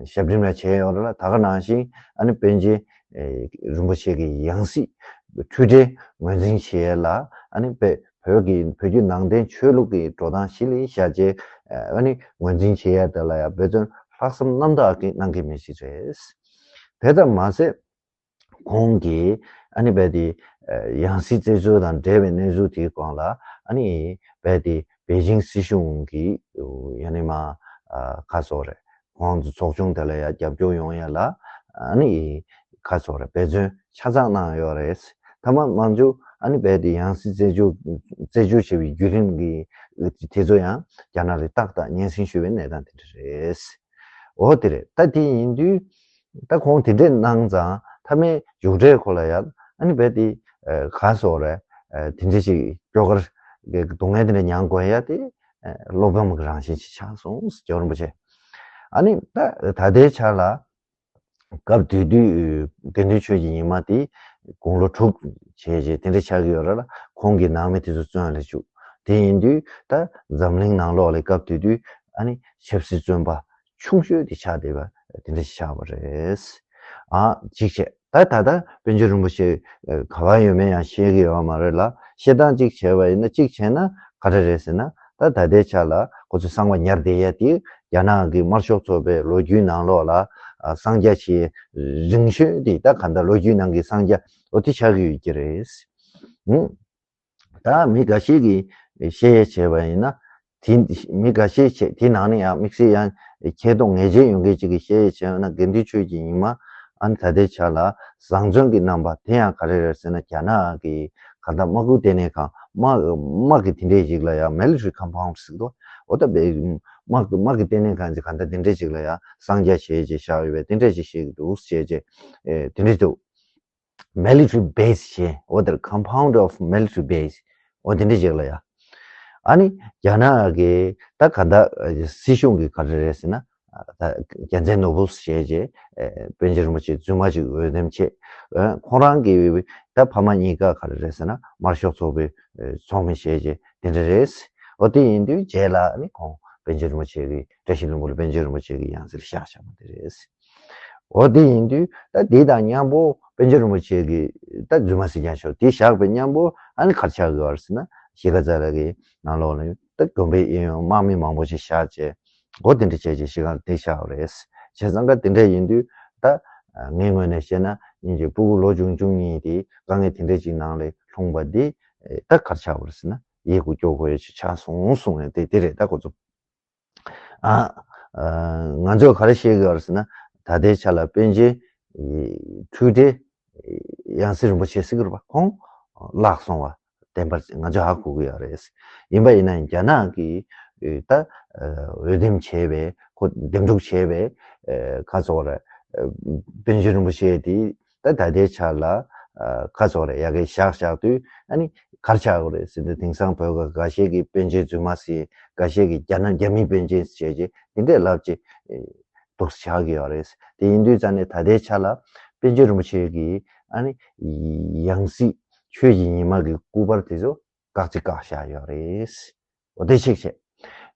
ཞབས་འདྲེན་ལ་བྱས་ཡོད་རེད་ལ། ད་ག་ནང་བཞིན་ཨ་ནི་པཎ་ཆེན་རིན་པོ་ཆེ་གི་ཡང་སྲིད་འཁྲུལ་བྲལ་ངོས་འཛིན་བྱེད་ཡས་ལ་ཨ་ནི་བོད་ཀྱི་བོད་བརྒྱུད་ནང་བསྟན་ཆོས་ལུགས་ཀྱི་འགྲོ་སྟངས་གཞི་ལ་བཞག་བྱས་ཨ་ནི་ངོས་འཛིན་བྱེད་ཡས་དེ་ལ་ཡང་འབད་བརྩོན་ལྷག་བསམ་རྣམ་དག་གིས་གནང་མཁན་མི་ཞིག་རེད། དེ་ཙམ་མ་ཟད། ཁོང་གིས་ཨ་ནི་རྦད་དེ་ཡང་སྲིད་བཙན་འཛུལ་དང་འབྲེལ་བའི་གནས་ཚུལ་དེའི་སྒང་ལ་ཨ་ནི་རྦད་དེ་པེ་ཅིང་སྲིད་གཞུང་གི་ཡང་ན་མ་ག་སོགས་རེད། ཁོང་ཚོ་ཚོགས་ཆུང་དེ་ལ་ཡང་རྒྱབ་སྐྱོར་ཡོང་ཡ་ལ་ཨ་ནི་ག་སོགས་རེད། འབད་བརྩོན་ཆ་ཚང་གནང་ཡོད་རེད། ཐ་མ་མང་ཆུ་ཨ་ནི་རྦད་དེ་ཡང་སྲིད་བཙན་འཛུལ་བཙན་འཛུལ་བྱས་པའི་བརྒྱུད་རིམ་གྱི་དེ་ཚོ་ཡང་རྒྱ་ནག་ལ་ཏག་ཏག་སྙན་སེང་ཞུ་བའི་གནས་སྟངས་དེ་འདྲ་རེད། འོ་དེ་རེད། ད་དེ་ཡིན་དུས། ད་ཁོང་དེ་འདྲས་གནང་ཙང་མཐའ་མའི་མཇུག་འབྲས་ཁོ་ལ་ཡང་ཨ་ནི་རྦད་དེ་ག་སོགས་རེད། དེ་འདྲས་ཅིག་སྐྱོ་གར་གྱི་སྡུག་བསྔལ་དེ་འདྲ་མྱངས་དགོས་ཡ་དེ་བློ་ཕམ་གྱི་རང་བཞིན་ཅིག་ཆགས་སོང་། རྒྱལ་བ་རིན་པོ་ཆེ། ཨ་ནི་ད་ད་ལྟའི་ཆ་ལ་སྐབས་དེ་དུས་དགེ་འདུན་ཆོས་ཀྱི་ཉི་མ་དེ་དགུང་ལོ་དྲུག་བྱས་རྗེས་དེ་འདྲས་ཆགས་ཀྱི་ཡོད་རེད་ལ། ཁོང་གི་ནང་མི་དེ་ཚོ་བཙོན་ལ་བཅུག། དེ་ཡིན་དུས་ད་འཛམ་གླིང་ནང་ལོགས་ལ་སྐབས་དེ་དུས་ཨ་ནི་ཆབ་སྲིད་བཙོན་པ་ཆུང་ཤོས་དེ་ཆགས་བསྡད་པ་དེ་འདྲ་ཞིག་ཆགས་པ་རེད། ཨ་གཅིག་བྱས། ད་ད་ལྟ་པཎ་ཆེན་རིན་པོ་ཆེ་ག་པར་ཡོད་མེད་ཡང་ཤེས་ཀྱི་ཡོད་མ་རེད་ལ། བཤད་སྟངས་གཅིག་བྱས་པ་ཡིན་ན། གཅིག་བྱས་ན་ག་རེ་རེད་ཟེར་ན། ད་ད་ལྟའི་ཆ་ལ་ཁོ་ཚོ་གསང་བ་ཉར་བསྡད་ཡ་དེ་རྒྱ་ནག་གི་དམར་ཤོག་ཚོགས་པའི་ལོ་རྒྱུས་ནང་ལོགས་ལ་གསང་རྒྱ་ཆེ་རིང་ཤོས་དེ། ད་ག་འདྲ་ལོ་རྒྱུས་ནང་གི་གསང་རྒྱ་འོ་དེ་ཆགས་ཀྱི་ཡོད་ཀྱི་རེད། ད་མི་འགའ་ཤས་ཀྱིས་བཤད་ཡས་བྱས་པ་ཡིན་ན། དེ་མི་འགའ་ཤས་བྱས། དེ་ནང་ནས་ཡང་དམིགས་བསལ་ཡང་མཁས་མདོག་ངེས་ཅན་ཡོད་མཁན་ཅིག་གིས་བཤད་ཡས་བྱས་པ་ན། དགེ་འདུན་ཆོས་ཀྱི་ཉི་མ་ཨ་ནི་ད་ལྟའི་ཆ་ལ་བཟང་བཙོན་གྱི་རྣམ་པ་དེ་ཡང་ག་རེ་རེད་ཟེར་ན། རྒྱ་ནག་གི་ག་ད་དམག་ཁུལ་ལྟེ་གནས་ཁང་། དམག་དམག་གི་དེ་འདྲས་ཞིག་ལ་ཡང་military compound ཟེར་གི་འདུག། འོ་ད་དམག་དམག་གི་ལྟེ་གནས་ཁང་ཅིག་ག་ད་དེ་འདྲས་ཅིག་ལ་ཡང་གསང་རྒྱ་བྱས་རྗེས་བཞག་ཡོད་པའི་དེ་འདྲས་ཅིག་བཤད་ཀྱི་འདུག་ཟེར་རྗེས་དེ་འདྲས་འདུག། military base བྱས། འོ་དེར་compound of military base འོ་དེ་འདྲ་ཅིག་ལ་ཡ། ཨ་ནི་རྒྱ་ནག་གི་ད་ག་ད་སྲིད་གཞུང་གི་ག་རེ་རེད་ཟེར་ན། ད་རྒྱལ་མཚན་ནོར་བུ་ཞེས་བྱས་པཎ་ཆེན་རིན་པོ་ཆེ་རྫུན་མ་ཅིག་འོས་འདེམས་བྱས། ཁོང་རང་གི་ད་ཕ་མ་གཉིས་ཀ་ག་རེ་རེད་ཟེར་ན་དམར་ཤོག་ཚོགས་པའི་ཚོགས་མི་ཞེས་བྱས་དེ་འདྲ་རེད། འོ་དེ་ཡིན་དུས་རྗེས་ལ་ཨ་ནི་ཁོང་པཎ་ཆེན་རིན་པོ་ཆེ་གི་བཀྲ་ཤིས་ལྷུན་པོ་ལ་པཎ་ཆེན་རིན་པོ་ཆེ་གི་ཡང་སྲིད་བཞག་བཞག་པ་དེ་རེད། འོ་དེ་ཡིན་དུས་ད་དེ་དང་མཉམ་པོ་པཎ་ཆེན་རིན་པོ་ཆེ་གི་ད་རྫུན་མ་ཟེར་ཀྱང་ཆོག། དེ་བཞག་པའི་མཉམ་པོ་ཨ་ནི་ག་རེ་ཆགས་ཀྱི་ཡོད་རེད་ཟེར་ན། གཞིས་ཀ་རྩེ་ལ་གི་ནང་ལོགས་ལ་ད་དགོན་པའི་གཡས་གཡོན་དམག་མི་མང་པོ་ཞིག་བཞག་བྱས། འོ་དེ་འདྲ་བྱས་བྱས་གཞིས་ཀ་དེ་བཞག་པ་རེད། བྱས་ཙང་ཀ་དེ་འདྲ་ཡིན་དུས་ད་ངའི་ངོས་ནས་བཤད་ན་སྙིང་རྗེ་སྤུ་གུ་ལོ་ཆུང་ཆུང་གཉིས་དེ་དཀའ་ངལ་དེ་འདྲ་ཅིག་ནང་ལ་ལྷུང་པ་འདི་ད་ག་རེ་ཆགས་པ་རེད་ཟེར་ན། ཡིད་མགུ་སྐྱོ་དགོས་ཡ་ཅིག་ཆགས་སོང་གསུངས་ནས་དེ་དེ་རེད། ད་ཁོ་ཚོ། ཨ། ང་ཚོས་ག་རེ་བཤད་ཀྱི་ཡོད་རེད་ཟེར་ན། ད་ལྟའི་ཆ་ལ་པཎ་ཆེན་འཁྲུལ་བྲལ་ཡང་སྲིད་རིན་པོ་ཆེ་ཟེར་གྱི་རེད་པ། ཁོང་བརླག་སོང་བ་བདེན་པར་ང་ཚོས་ཧ་གོ་གི་ཡོད་རེད། ཡིན་པ་ཡིན་ན་རྒྱ་ནག་གིས་ད་འོས་འདེམས་བྱས་པའི། ཁོ་འདེམས་སྒྲུག་བྱས་པའི་ག་ཚོད་རེད། པཎ་ཆེན་རིན་པོ་ཆེ་དེ། ད་ད་ལྟའི་ཆ་ལ་ཨ་ག་ཚོད་རེད། ཡ་གི་བཞག་བཞག་དུས་ཨ་ནི་ག་རེ་ཆགས་ཀྱི་རེད་ཟེར་དུས། དེང་སང་བོད་ཀྱི་འགའ་ཤས་ཀྱིས་པཎ་ཆེན་རྫུན་མ་ཟེར། འགའ་ཤས་ཀྱིས་རྒྱ་ནག་རྒྱ་མིའི་པཎ་ཆེན་ཟེར་བྱས་དེ་འདྲས་ལབ་བྱས་འདུག་ཆགས་ཀྱི་ཡོད་རེད། དེ་ཡིན་དུས་ཙང་ནས་ད་ལྟའི་ཆ་ལ་པཎ་ཆེན་རིན་པོ་ཆེ་གི་ཨ་ནི་ཡང་སྲིད་ཆོས་ཀྱི་ཉི་མ་གི་སྐུ་པར་དེ་ཚོ་བཀག་ཅིག་བཀག་བཞག་ཡོད་རེད། འོ་དེ་གཅིག་བྱས།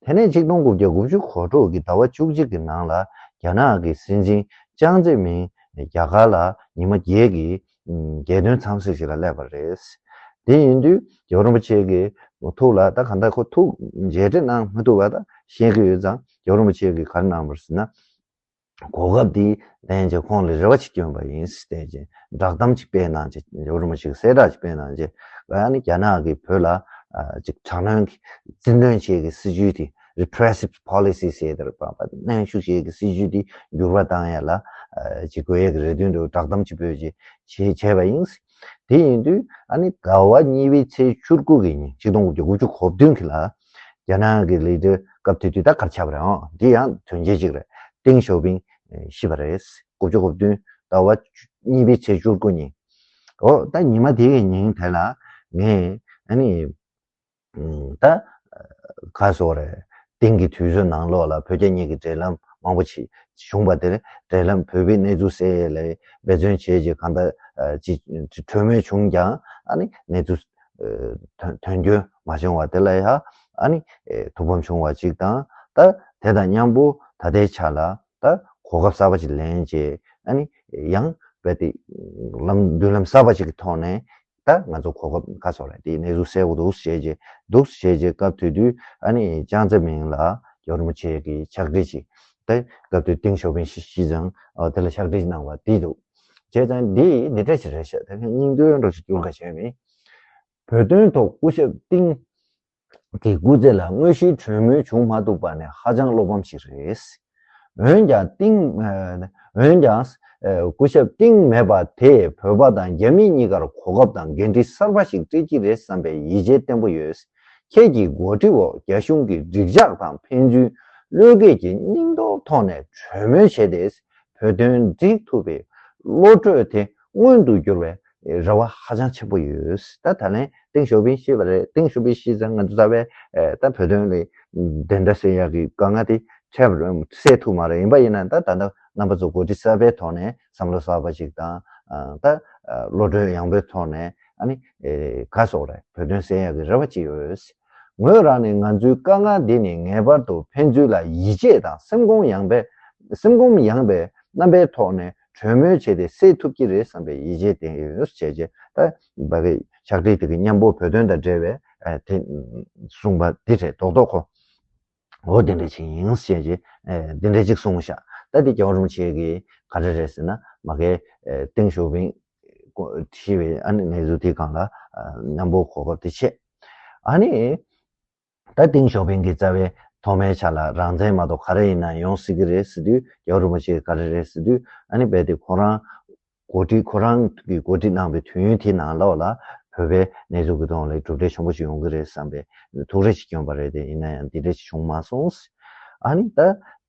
དེ་ནས་ཆིག་སྟོང་དགུ་བརྒྱ་དགུ་བཅུ་གོ་དྲུག་གི་ཟླ་བ་བཅུ་གཅིག་གི་ནང་ལ་རྒྱ་ནག་གི་སྲིད་འཛིན་ཅང་ཙེ་མིན་རྒྱ་གར་ལ་ཉི་མ་བརྒྱད་ཀྱི་རྒྱལ་དོན་འཚམས་གཟིགས་ཞིག་ལ་སླེབས་པ་རེད། དེ་ཡིན་དུས་རྒྱལ་བ་རིན་པོ་ཆེ་གི་ཐུགས་ལ་ད་གང་ལྟར་ཁོ་ཐུགས་མཇལ་འཕྲད་གནང་མི་ཐུབ་པ་ད་ཤེས་ཀྱི་ཡོད་ཙང་། རྒྱལ་བ་རིན་པོ་ཆེ་གིས་ག་རེ་གནང་བ་རེད་ཟེར་ན། གོ་སྐབས་འདི་ལྡན་བྱས་ཁོང་ལ་རེ་བ་ཅིག་བསྐྱོན་པ་ཡིན་ཟེར་བྱས་བསྒྲགས་གཏམ་ཅིག་སྤེལ་གནང་བྱས། རྒྱལ་བ་རིན་པོ་ཆེ་གིས་གསལ་བསྒྲགས་ཅིག་སྤེལ་གནང་བྱས། ཨ་ནི་རྒྱ་ནག་གིས་བོད་ལ་ཅིག་དྲག་གནོན་གྱི་རྩིས་འདོན་བྱེད་ཀྱི་སྲིད་ཇུས་དེ། Repressive Policy ཟེར་དེར་བ་བ་གནོན་ཤུགས་བྱེད་ཀྱི་སྲིད་ཇུས་དེ་འགྱུར་བ་བཏང་ཡ་ལ་ཅིག་དགོས་ཡ་གི་རེ་འདུན་དུ་བསྒྲགས་གཏམ་ཅིག་བོད་ཀྱིས་བྱས་བྱས་པ་ཡིན། དེ་ཡིན་དུས་ཨ་ནི་ཟླ་བ་གཉིས་པའི་ཚེས་བཅུ་དགུ་གི་ཉིན་ཆིག་སྟོང་དགུ་བརྒྱ་དགུ་བཅུ་གོ་བདུན་གྱི་ལ་རྒྱ་ནག་གི་ལི་ཌར་སྐབས་དེ་དུས་ད་གར་ཆགས་པ་རེད། ཨང་འདི་ཡང་དོན་རྐྱེན་གཅིག་རེད། ཏེང་ཞའོ་ཕིང་ཤི་བ་རེད། དགུ་བཅུ་གོ་བདུན་ཟླ་བ་གཉིས་པའི་ཚེས་བཅུ་དགུ་ཉིན། འོ་ད་ཉི་མ་དེ་གི་ཉིན་དེ་ལ་ངས་ཨ་ནི་ད་ག་སོགས་རེད། ཏེང་གི་དུས་ཚོད་ནང་ལོགས་ལ་བོད་རྒྱ་གཉིས་ཀྱི་འབྲེལ་ལམ་མང་པོ་ཞིག་བྱུང་བ་དེར་འབྲེལ་ལམ་བོད་པའི་གནས་ཚུལ་གསལ་ཡས་ལ་འབད་བརྩོན་བྱས་རྗེས་གང་ལྟར་ཅིག་གྲོས་མོལ་བྱུང་ཀྱང་ཨ་ནི་གནས་ཚུལ་དོན་འཁྱོལ་མ་བྱུང་བ་དེ་ལ་ཡང་ཨ་ནི་ཐུགས་ཕམ་བྱུང་བ་ཅིག་དང་། ད་དེ་དང་མཉམ་པོ་ད་ལྟའི་ཆ་ལ་ད་གོ་སྐབས་གསར་པ་ཅིག་ལེན་རྗེས་ཨ་ནི་ཡང་རྦད་དེ་ལམ་མདུན་ལམ་གསར་པ་ཅིག་གི་ཐོག་ནས་ད་ང་ཚོ་གོ་སྐབས་ག་སོགས་རེད་དེ་གནས་ཚུལ་གསལ་པོ་འདུག་བྱས་རྗེས་འདུག་བྱས་རྗེས་སྐབས་དེ་དུས་ཨ་ནི་ཅང་ཙེ་མིན་ལ་རྒྱལ་བ་རིན་པོ་ཆེ་གི་ཕྱག་བྲིས་ཅིག་ད་སྐབས་དེ་ཏེང་ཞའོ་ཕིང་ཤི་ཤི་ཙང་དེ་ལ་ཕྱག་བྲིས་གནང་བ་དེ་འདུག་བྱས་ཙང་འདི་འདི་འདྲ་ཞིག་རེད་ཤག་ད་སྙིང་དོན་འདྲ་ཞིག་བསྐྱུར་ག་བྱས་མིན། བོད་དོན་ཐོག་སྐུ་ཞབས་ཏིང་གི་སྐུ་ཚེ་ལ་དངོས་གཞིའི་གྲོས་མོལ་བྱུང་མ་ཐུབ་པ་ནི་ཧ་ཅང་བློ་ཕམ་ཞིག་རེད། འོན་ཀྱང་ཏིང་། འོན་ཀྱང་། སྐུ་ཞབས་ཏིང་མེད་པ་དེས་བོད་པ་དང་རྒྱ་མི་གཉིས་ཀར་གོ་སྐབས་དང་འགན་འཁྲི་གསར་པ་ཞིག་སྤྲད་ཀྱི་རེད་བསམ་པའི་ཡིད་ཆེས་བརྟན་པོ་ཡོད། ཁྱེད་ཀྱི་འགོ་ཁྲིད་འོག་རྒྱ་གཞུང་གི་འགྲིག་འཇགས་དང་ཕན་ཚུན་བློས་འགེལ་གྱི་སྙིང་སྟོབས་ཐོག་ནས་གྲོས་མོལ་བྱས་ཏེ། བོད་དོན་འགྲིག་ཐུབ་པའི་བློ་གྲོས་དེ་མངོན་དུ་འགྱུར་བའི་རེ་བ་ཧ་ཅང་ཆེན་པོ་ཡོད། ད་ད་ལན་ཏེང་ཞའོ་ཕིང་ཤི་བ་རེད། ཏེང་ཞའོ་ཕིང་ཤི་ཙང་ང་ཚོ་རྩ་བའི་ད་བོད་དོན་ལ་བདེན་མཐའ་གསལ་ཡག་གི་དཀའ་ངལ་དེ་འཕྲད་པ་སེལ་ཐུབ་མ་རེད། ཡིན་པ་ཡིན་ན་ད་ད་ལྟ་རྣམ་པ་ཚོ་འགོ་ཁྲིད་གསར་པའི་ཐོག་ནས་བསམ་བློ་གསར་པ་ཞིག་དང་ད་བློ་གྲོས་ཡངས་པོའི་ཐོག་ནས་ཨ་ནི་ག་སོགས་རེད། བོད་དོན་གསལ་ཡག་གི་རེ་བ་ཅིག་ཡོད། ངོས་རང་ནས་ང་ཚོའི་དཀའ་ངལ་འདི་ནི་ངེས་པར་དུ་ཕན་ཚུན་ལ་ཡིད་ཆེས་དང་སེམས་ཁོང་ཡངས་པའི་སེམས་ཁོང་ཡངས་པའི་རྣམ་པའི་ཐོག་ནས་གྲོས་མོལ་བྱས་ཏེ་སེལ་ཐུབ་ཀྱི་རེད་བསམ་པའི་ཡིད་ཆེས་ལྡན་ཡོད་ཅེས་བྱས་ད་བ་གི་ཕྱག་བྲིས་དེ་གི་མཉམ་པོ་བོད་དོན་དང་འབྲེལ་བའི་དེ་གསུངས་པ་འདི་རེད། རྡོག་རྡོག་ཁོ་འོ་དེ་འདྲ་ཅིག་ཡིན་ཅེས་བྱས་འདི་འདྲ་ཅིག་གསུངས་ཤག་ད་འདི་རྒྱལ་བ་རིན་པོ་ཆེ་གིས་ག་རེ་རེད་ཟེར་ན་མ་གི་ཏེང་ཞའོ་ཕིང་ཤི་བའི་ཨ་ནི་གནས་ཚུལ་དེའི་སྒང་ལ་མཉམ་པོ་གོ་སྐབས་དེ་བྱས། ཨ་ནི་ད་ཏེང་ཞའོ་ཕིང་གི་རྩ་བའི་ཐོག་མའི་ཆ་ལ་རང་བཙན་མ་གཏོགས་ག་རེ་ཡིན་ན་ཡོང་སྲིད་ཀྱི་རེད་ཟེར་དུས། རྒྱལ་བ་རིན་པོ་ཆེ་ག་རེ་རེད་ཟེར་དུས། ཨ་ནི་རྦད་དེ་ཁོ་རང་འགོ་ཁྲིད་ཁོ་རང་གི་འགོ་ཁྲིད་གནང་བའི་དུས་ཡུན་དེའི་ནང་ལོགས་ལ་བོད་པའི་གནས་ཚུལ་གྱི་ཐོག་ལ་གྲུབ་འབྲས་ཆེན་པོ་ཞིག་ཡོང་གི་རེད་བསམ་པའི་ཐུགས་རེ་ཞིག་བསྐྱོན་པ་རེད་དེ། ཡིན་ན་ཡང་འདི་འདྲ་ཞིག་བྱུང་མ་སོང་། ཨ་ནི་ད་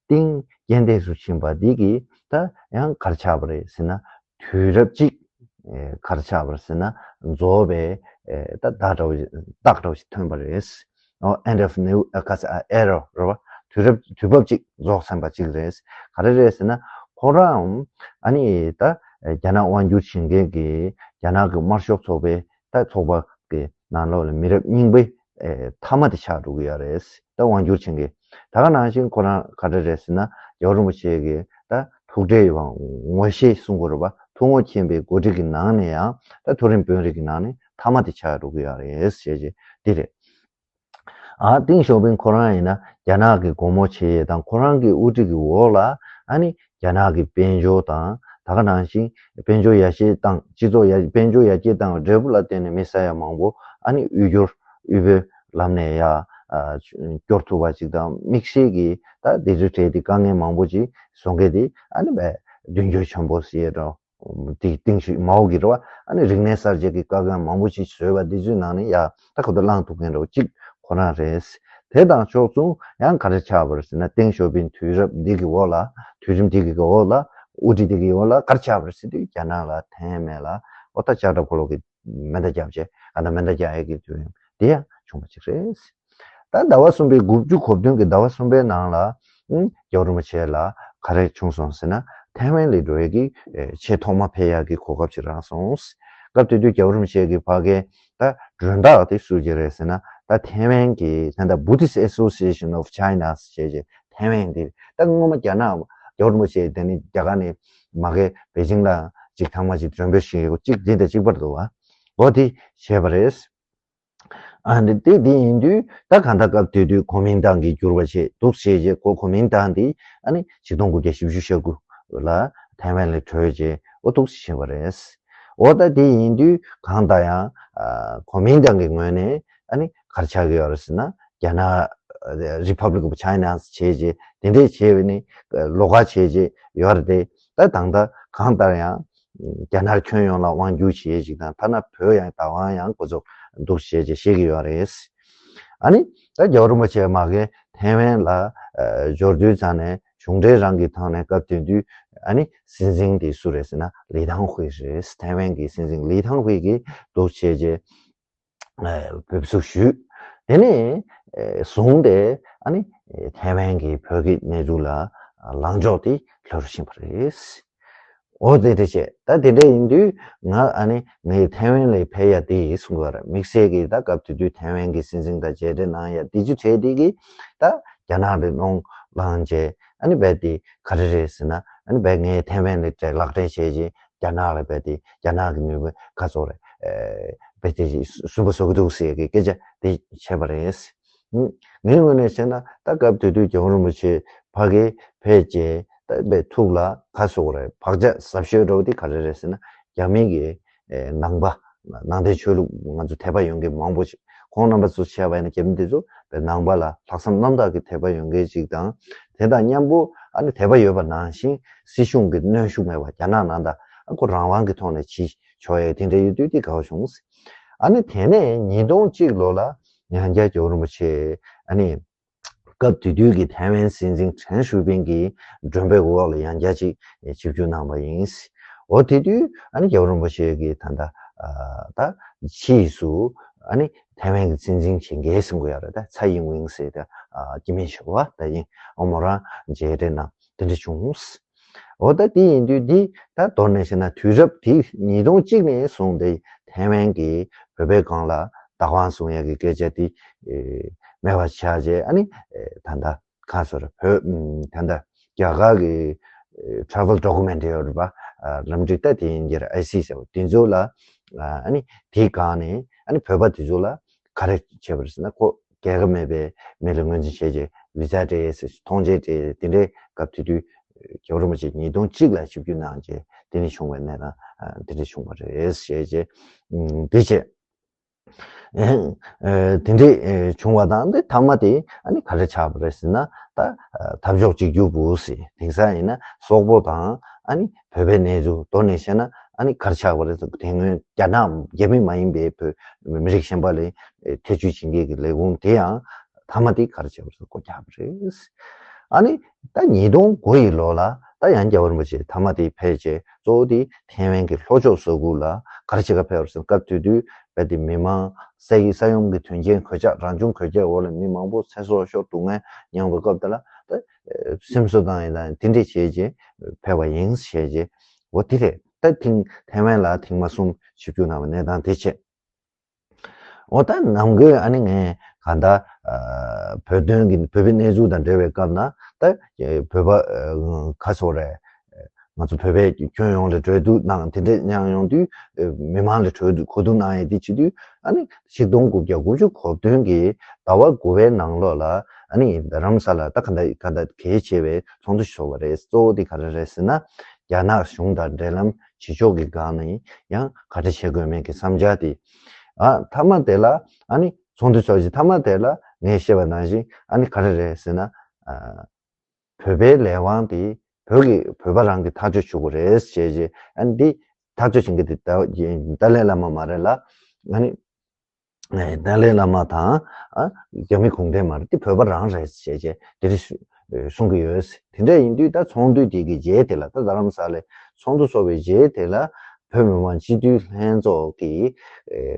ཏིང་རྐྱེན་འདས་སུ་ཕྱིན་པ་འདི་གིས་ད་ཡང་ག་རེ་ཆགས་པ་རེད་ཟེར་ན། དུས་རབས་གཅིག་ཨེ་ག་རེ་ཆགས་པ་རེད་ཟེར་ན། རྫོགས་པའི་ཨེ་ད་ཟླ་འདྲ་བོ་ཞིག་རྟགས་འདྲ་བོ་ཞིག་ཐོན་པ་རེད། ཨོ་end of new ཨ་ག་ས་ཨ་era རེད་བ། དུས་རབས་དུས་བབ་ཅིག་རྫོགས་ཚར་བ་ཅིག་རེད། ག་རེ་རེད་ཟེར་ན། ཁོ་རང་ཨ་ནི་ད་རྒྱ་ནག་དབང་སྒྱུར་བྱེད་མཁན་གྱི་རྒྱ་ནག་གི་དམར་ཤོག་ཚོགས་པའི་ད་ཚོགས་པ་གི་ནང་ལོགས་ལ་མི་རབས་རྙིང་པའི་ཨེ་མཐའ་མ་དེ་ཆགས་འགྲོ་གི་ཡོད་རེད། ད་དབང་སྒྱུར་བྱེད་མཁན་ད་ག་ནང་བཞིན་ཁོ་རང་ག་རེ་རེད་ཟེར་ན། རྒྱལ་བ་རིན་པོ་ཆེ་གི་ད་ཐུགས་ཁྲལ་ཡོད་པ་ངོ་ཤེས་གསུང་དགོས་རེད་པ། ཐུགས་ངོ་མཁྱེན་པའི་འགོ་ཁྲིད་ཀྱི་ནང་ནས་ཡང་ད་མཐོ་རིམ་དཔོན་རིགས་ཀྱི་ནང་ནས་མཐའ་མ་དེ་ཆགས་འགྲོ་གི་ཡོད་རེད་ཟེར་བྱས་འདི་རེད། ཨ་ཏེང་ཞའོ་ཕིང་ཁོ་རང་ཡིན་ན་རྒྱ་ནག་གི་སྒོ་མོ་ཕྱེ་ཡས་དང་ཁོ་རང་གི་དབུ་ཁྲིད་ཀྱི་འོག་ལ་ཨ་ནི་རྒྱ་ནག་གི་དཔལ་འབྱོར་དང་ད་ག་ནང་བཞིན་དཔལ་འབྱོར་ཡར་རྒྱས་བཏང་། སྤྱི་ཚོགས་ཡར་དཔལ་འབྱོར་ཡར་རྒྱས་བཏང་བའི་འབྲས་བུ་ལ་བརྟེན་ནས་མི་ས་ཡ་མང་པོ་ཨ་ནི་དབུལ་སྐྱོར་དབུལ་པོའི་ལམ་ནས་ཡར་ཨ་སྐྱོར་ཐུབ་པ་ཅིག་དང་། དམིགས་བསལ་གྱི་ད་དེ་ཚོའི་གྲས་དེ་དཀའ་ངལ་མང་པོ་ཅིག་བཟོ་མཁན་དེ་ཨ་ནི་བས་མདུན་སྐྱོད་ཆེན་པོ་ཟེར་ཡས་འགྲོ། དེ་ཏིང་ཞའོ་མའོ་གི་རེད་བ། ཨ་ནི་རིག་གནས་གསར་བརྗེ་གི་དཀའ་ངལ་མང་པོ་ཅིག་བཟོས་པ་འདི་ཚོའི་ནང་ནས་ཡ་ད་ཁོ་ཚོ་བླངས་ཐུབ་མཁན་འདྲ་བོ་གཅིག་ཁོ་རང་རེད། དེ་དང་ཕྱོགས་མཚུངས་ཡང་ག་རེ་ཆགས་པ་རེད་ཟེར་ན། ཏེང་ཞའོ་ཕིང་དུས་རབས་འདི་གི་འོག་ལ་དུས་རིམ་འདི་གི་འོག་ལ་དབུ་ཁྲིད་འདི་གི་འོག་ལ་ག་རེ་ཆགས་པ་རེད་ཟེར་དུས་རྒྱ་ནག་ལ་ཐེངས་མེད་ལ་ཨོ་ད་ལྕགས་དྲ་ཕོ་ལོ་གི་མེ་མདའ་བརྒྱབ་བྱས་ཨ་ད་མེ་མདའ་རྒྱག་ཡས་ཀྱི་དུས་རིམ་འདི་ཡང་བྱུང་བ་ཅིག་རེད། ད་ཟླ་བ་གསུམ་པའི་དགུ་བཅུ་གོ་བདུན་གྱི་ཟླ་བ་གསུམ་པའི་ནང་ལ་ཨང་རྒྱལ་བ་རིན་པོ་ཆེ་ལ་ག་རེ་བྱུང་སོང་ཟེར་ན། ཐའེ་ཝན་ལ་འགྲོ་ཡས་ཀྱི་ཨེ་ཆེས་ཐོག་མ་ཕེབས་ཡག་གི་གོ་སྐབས་ཅིག་རག་སོང་། སྐབས་དེ་དུས་རྒྱལ་བ་རིན་པོ་ཆེ་གི་ཕ་གིར་ད་མགྲོན་བདག་དེ་སུ་ཅིག་རེད་ཟེར་ན། ད་ཐའེ་ཝན་གྱི་ད་ལྟ་Buddhist Association of China ཟེར་བྱས་ཐའེ་ཝན་དེ་ད་སྔོན་མ་རྒྱ་ནག་རྒྱལ་བ་རིན་པོ་ཆེ་དེ་ནི་རྒྱ་གར་ནས་མ་གི་པེ་ཅིང་ལ་ཅིག་ཐེངས་མ་ཅིག་མགྲོན་འབོད་ཞུས་ཡོད་ཅིག་འདི་དང་གཅིག་པར་འདུག་བ། འོ་དེ་བྱས་པ་རེད། ཨ་འདི་དེ་འདི་ཡིན་དུས་ད་གང་ལྟར་སྐབས་དེ་དུས་གོ་མིན་ཏང་གིས་བསྒྱུར་བ་བྱས་འདུག་བྱས་རྗེས་ཁོ་གོ་མིན་ཏང་འདི་ཨ་ནི་ཆིག་སྟོང་དགུ་བརྒྱ་བཞི་བཅུ་ཞེ་དགུ་ལ་ཐའེ་ཝན་ལ་བྲོས་རྗེས་འོ་འདུག་བྱས་པ་རེད། འོ་ད་དེ་ཡིན་དུས་གང་ལྟར་ཡང་གོ་མིན་ཏང་གི་ངོས་ནས་ཨ་ནི་ག་རེ་ཆགས་ཀྱི་ཡོད་རེད་ཟེར་ན། རྒྱ་ནག་Republic of China བྱས་རྗེས་དེ་འདྲས་བྱས་པ་ནི་ལོགས་ཀ་བྱས་རྗེས་ཡོད་རེད་དེ། ད་ད་ལྟ་གང་ལྟར་ཡང་རྒྱ་ནག་ཁྱོན་ཡོངས་ལ་དབང་སྒྱུར་བྱེད་ཅིག་དང་ཐ་ན་བོད་ཡང་བདག་དབང་ཡང་འགོ་ཚུགས་འདུག་བྱས་རྗེས་བཤད་ཀྱི་ཡོད་རེད། ཨ་ནི་ད་རྒྱལ་བ་རིན་པོ་ཆེ་མ་གིར་ཐའེ་ཝན་ལ་འབྱོར་དུས་ཙང་ནས་གཞུང་འབྲེལ་རང་གི་ཐོག་ནས་སྐབས་དེ་དུས་ཨ་ནི་སྲིད་འཛིན་དེ་སུ་རེད་ཟེར་ན་ལི་ཐང་ཧུའེ་རེད། ཐའེ་ཝན་གྱི་སྲིད་འཛིན་ལི་ཐང་ཧུའེ་གིས་འདུག་བྱས་རྗེས་འབབ་ཚུགས་ཞུས། དེ་ནས་བཟུང་སྟེ་ཨ་ནི་ཐའེ་ཝན་གྱི་བོད་ཀྱི་གནས་ཚུལ་ལ་ལངས་ཕྱོགས་དེ་ལྷོད་རུ་ཕྱིན་པ་རེད། འོ་དེ་འདྲ་བྱས། ད་དེ་འདྲ་ཡིན་དུས་ང་ཨ་ནི་ངའི་ཐའེ་ཝན་ལ་ཕེབས་ཡ་དེ་གསུང་གི་ཡོད་རེད། དམིགས་བསལ་གྱིས་ད་སྐབས་དེ་དུས་ཐའེ་ཝན་གྱི་སྲིད་འཛིན་དང་མཇལ་འཕྲད་གནང་ཡ་དེ་ཚོ་གྲས་དེ་གིས་ད་རྒྱ་ནག་ལ་གནོན་ལངས་བྱས། ཨ་ནི་རྦད་དེ་ག་རེ་རེད་ཟེར་ན། ཨ་ནི་རྦད་ངས་ཐའེ་ཝན་ལ་ལག་འབྲེལ་བྱས་རྗེས་རྒྱ་ནག་ལ་རྦད་དེ་རྒྱ་ནག་གི་ནུས་པ་ག་ཚོད་རེད། རྦད་དེ་སུན་པོ་བཟོ་གི་འདུག་ཟེར་གྱི་སྐད་ཆ་དེ་བཤད་པ་རེད། ངའི་ངོས་ནས་བཤད་ན་ད་སྐབས་དེ་དུས་རྒྱལ་བ་རིན་པོ་ཆེ་ཕ་གིར་ཕེབས་རྗེས་ད་དཔེ་ཐུགས་ལ་ག་ཟེར་དགོས་རེད། བག་ཆགས་ཟབ་ཤོས་འདྲ་བོ་དེ་ག་རེ་རེད་ཟེར་ན། རྒྱ་མི་གི་ནང་པ་ནང་བསྟན་ཆོས་ལུགས་ང་ཚོ་དད་པ་ཡོད་མཁན་མང་པོ་ཞིག་ཁོང་རྣམ་པ་ཚོ་བྱས་པ་ཡིན་ན་རྒྱ་མི་དེ་ཚོ་དཔེ་ནང་པ་ལ་ལྷག་བསམ་རྣམ་དག་གི་དད་པ་ཡོད་མཁན་ཞིག་དང་། དེ་དང་མཉམ་པོ་ཨ་ནི་དད་པ་ཡོད་པ་ནང་བཞིན་སྲིད་གཞུང་གི་གནོན་ཤུགས་མེད་པ། རྒྱ་ནག་ནང་ད་ཨ་ཁོ་རང་དབང་གི་ཐོག་ནས་བྱེད་ཆོག་ཡས་དེ་འདྲ་ཡོད་དུས་དེ་དགའ་བོ་བྱུང་། ཨ་ནི་དེ་ནས་ཉིས་སྟོང་གཅིག་ལོ་ལ་ཡང་བསྐྱར་རྒྱལ་བ་རིན་པོ་ཆེ་ཨ་ནི་སྐབས་དེ་དུས་ཀྱི་ཐའེ་ཝན་སྲིད་འཛིན་ཁྲེན་ཧྲུའུ་པིན་གྱི་མགྲོན་འབོད་འོག་ལ་ཡང་བསྐྱར་ཅིག་ཆིབས་བསྒྱུར་གནང་བ་ཡིན། འོ་དེ་དུས་ཨ་ནི་རྒྱལ་བ་རིན་པོ་ཆེ་གིས་ད་ལྟ་ད་ཕྱིས་སུ་ཨ་ནི་ཐའེ་ཝན་གྱི་སྲིད་འཛིན་བྱེད་མཁན་གསུང་གི་ཡོད་རེད། ད་ཚའེ་ཡིན་ཝིང་ཟེར་ད་སྐྱེ་དམན་ཞུ་བ་ད་ཡིན། ཨོ་མོ་རང་མཇལ་འཕྲད་གནང་དེ་འདྲ་བྱུང་། འོ་ད་དེ་ཡིན་དུས་འདི་ད་མདོར་ན་བཤད་ན་དུས་རབས་དེ་ཉིས་སྟོང་གཅིག་ནས་བཟུང་སྟེ་ཐའེ་ཝན་གྱིས་བོད་པའི་སྒང་ལ་བདག་དབང་བཟུང་ཡག་གི་སྐད་ཆ་དེ་མེད་པ་ཆགས་རྗེས། ཨ་ནི་ད་ལྟ་ག་ཟེར་བོད་ད་ལྟ་རྒྱ་གར་གྱི་travel document ཡོད་རེད་པ། ལམ་འགྲུལ་ད་དེ་ཡིན་གྱི་རེད། ཨའི་སི་ཟེར་བ་དེ་ཚོ་ལ་ཨ་ནི་དེའི་སྒང་ནས་ཨ་ནི་བོད་པ་དེ་ཚོ་ལ་ག་རེ་བྱས་པ་རེད་ཟེར་ན། ཁོ་རྒྱལ་ཁ་མེད་པའི་མི་ལ་ངོས་འཛིན་བྱས་རྗེས་བི་ཛ་སྤྲད་ཟེར། ཐོངས་མཆན་སྤྲད། དེ་འདྲའི་སྐབས་དེ་དུས་རྒྱལ་བ་རིན་པོ་ཆེ་ཉིས་སྟོང་གཅིག་ལ་ཆིབས་བསྒྱུར་གནང་རྗེས་དེ་ནས་བྱུང་བའི་གནས་སྟངས་དེ་འདྲ་བྱུང་བ་རེད་ཞེས་བྱས། དེ་བྱས་དེ་འདྲའི་བྱུང་བ་དང་། དེ་མཐའ་མ་དེ་ཨ་ནི་ག་རེ་ཆགས་པ་རེད་ཟེར་ན། ད་འཐབ་ཕྱོགས་གཅིག་གྱུར་པུའུ་ཟེར། དེང་སང་ཡིན་ན་སོག་པོ་དང་ཨ་ནི་བོད་པའི་གནས་ཚུལ་མདོར་ན་བཤད་ན་ཨ་ནི་ག་རེ་ཆགས་པ་རེད་ཟེར། དེ་སྔོན་རྒྱ་ནག་རྒྱ་མི་མ་ཡིན་པའི་བོད་མི་རིགས་གཞན་པ་ལ་ཐེ་བྱུས་བྱེད་མཁན་གྱི་ལས་ཁུངས་དེ་ཡང་མཐའ་མ་དེ་ག་རེ་བྱས་པ་རེད། སྒོ་རྒྱག་པ་རེད། ཨ་ནི་ད་ཉིས་སྟོང་དགུ་ཡི་ལོ་ལ་ད་ཡང་རྒྱལ་བ་རིན་པོ་ཆེ་མཐའ་མ་དེ་ཕེབས་རྗེས་གཙོ་བོ་དེ་ཐའེ་ཝན་གྱི་ལྷོ་ཕྱོགས་ས་ཁུལ་ལ་ག་རེ་བྱེད་ག་ཕེབས་པ་རེད་ཟེར། སྐབས་དེ་དུས་རྦད་དེ་མི་མང་ས་ཡི་ས་ཡོམ་གྱི་དོན་རྐྱེན་གོད་ཆག་རང་བྱུང་གོད་ཆག་འོག་ལ་མི་མང་པོ་ཚེ་སྲོག་ཤོར། སྡུག་བསྔལ་མྱངས་པའི་སྐབས་དེ་ལ་ད་སེམས་གསོ་བཏང་ཡས་དང་དེ་འདྲས་བྱས་རྗེས་ཕེབས་པ་ཡིན་ཞེས་བྱས། འོ་དེ་རེད། ད་ཐེངས་ཐའེ་ཝན་ལ་ཐེངས་མ་གསུམ་ཆིབས་བསྒྱུར་གནང་བའི་གནས་སྟངས་དེ་བྱས། འོ་ད་ནམ་རྒྱུན་ཨ་ནི་ངས་གང་ལྟར་བོད་དོན་གྱི་བོད་པའི་གནས་ཚུལ་དང་འབྲེལ་བའི་སྐབས་ན་ད་བོད་པ་ག་ཚོད་རེད། ང་ཚོ་བོད་པའི་ཁྱོན་ཡོངས་ལ་གྲོས་བསྡུར་གནང་དེ་འདྲས་གནང་ཡོང་དུས། མི་མང་ལ་གྲོས་བསྡུར་གོ་བསྡུར་གནང་ཡས་དེ་བྱེད་དུས་ཨ་ནི་ཆིག་སྟོང་དགུ་བརྒྱ་དགུ་བཅུ་གོ་བདུན་གྱི་ཟླ་བ་དགུ་པའི་ནང་ལོགས་ལ་ཨ་ནི་རྡ་རམ་ས་ལ་ད་གང་ལྟར་གང་ལྟར་གལ་ཆེ་བའི་ཚོགས་འདུ་ཞིག་ཚོགས་པ་རེད། གཙོ་བོ་དེ་ག་རེ་རེད་ཟེར་ན། རྒྱ་ནག་གཞུང་དང་འབྲེལ་ལམ་བྱེད་ཕྱོགས་ཀྱི་སྒང་ནས་ཡང་ག་འདྲ་བྱེད་དགོས་མིན་གྱི་བསམ་འཆར་དེ། ཨ་མཐའ་མ་དེ་ལ་ཨ་ནི་ཚོགས་འདུ་ཚོགས་རྗེས་མཐའ་མ་དེ་ལ་ངས་བཤད་པ་ནང་བཞིན་ཨ་ནི་ག་རེ་རེད་ཟེར་ན། ཨ་བོད་པའི་ལས་དབང་དེ་བོད་ཀྱི་བོད་པ་རང་གིས་ཐག་གཅོད་བྱེད་དགོས་རེད་ཞེས་བྱས། ཨ་ནི་འདི་ཐག་གཅོད་བྱེད་མཁན་དེ་ཏཱ་ཏཱ་ལའི་བླ་མ་མ་རེད་ལ། ཨ་ནི་ཏཱ་ལའི་བླ་མ་དང་ཨ་རྒྱ་མི་གུང་ཁྲན་མ་རེད། དེ་བོད་པ་རང་རེད་ཞེས་བྱས་དེ་འདྲ་གསུང་གི་ཡོད། དེ་འདྲ་ཡིན་དུས་ད་ཚོགས་འདུ་དེ་གི་རྗེས་དེ་ལ། ད་རྡ་རམ་ས་ལའི་ཚོགས་འདུ་ཚོགས་པའི་རྗེས་དེ་ལ་བོད་མི་མང་སྤྱི་འཐུས་ལྷན་ཚོགས་ཀྱི་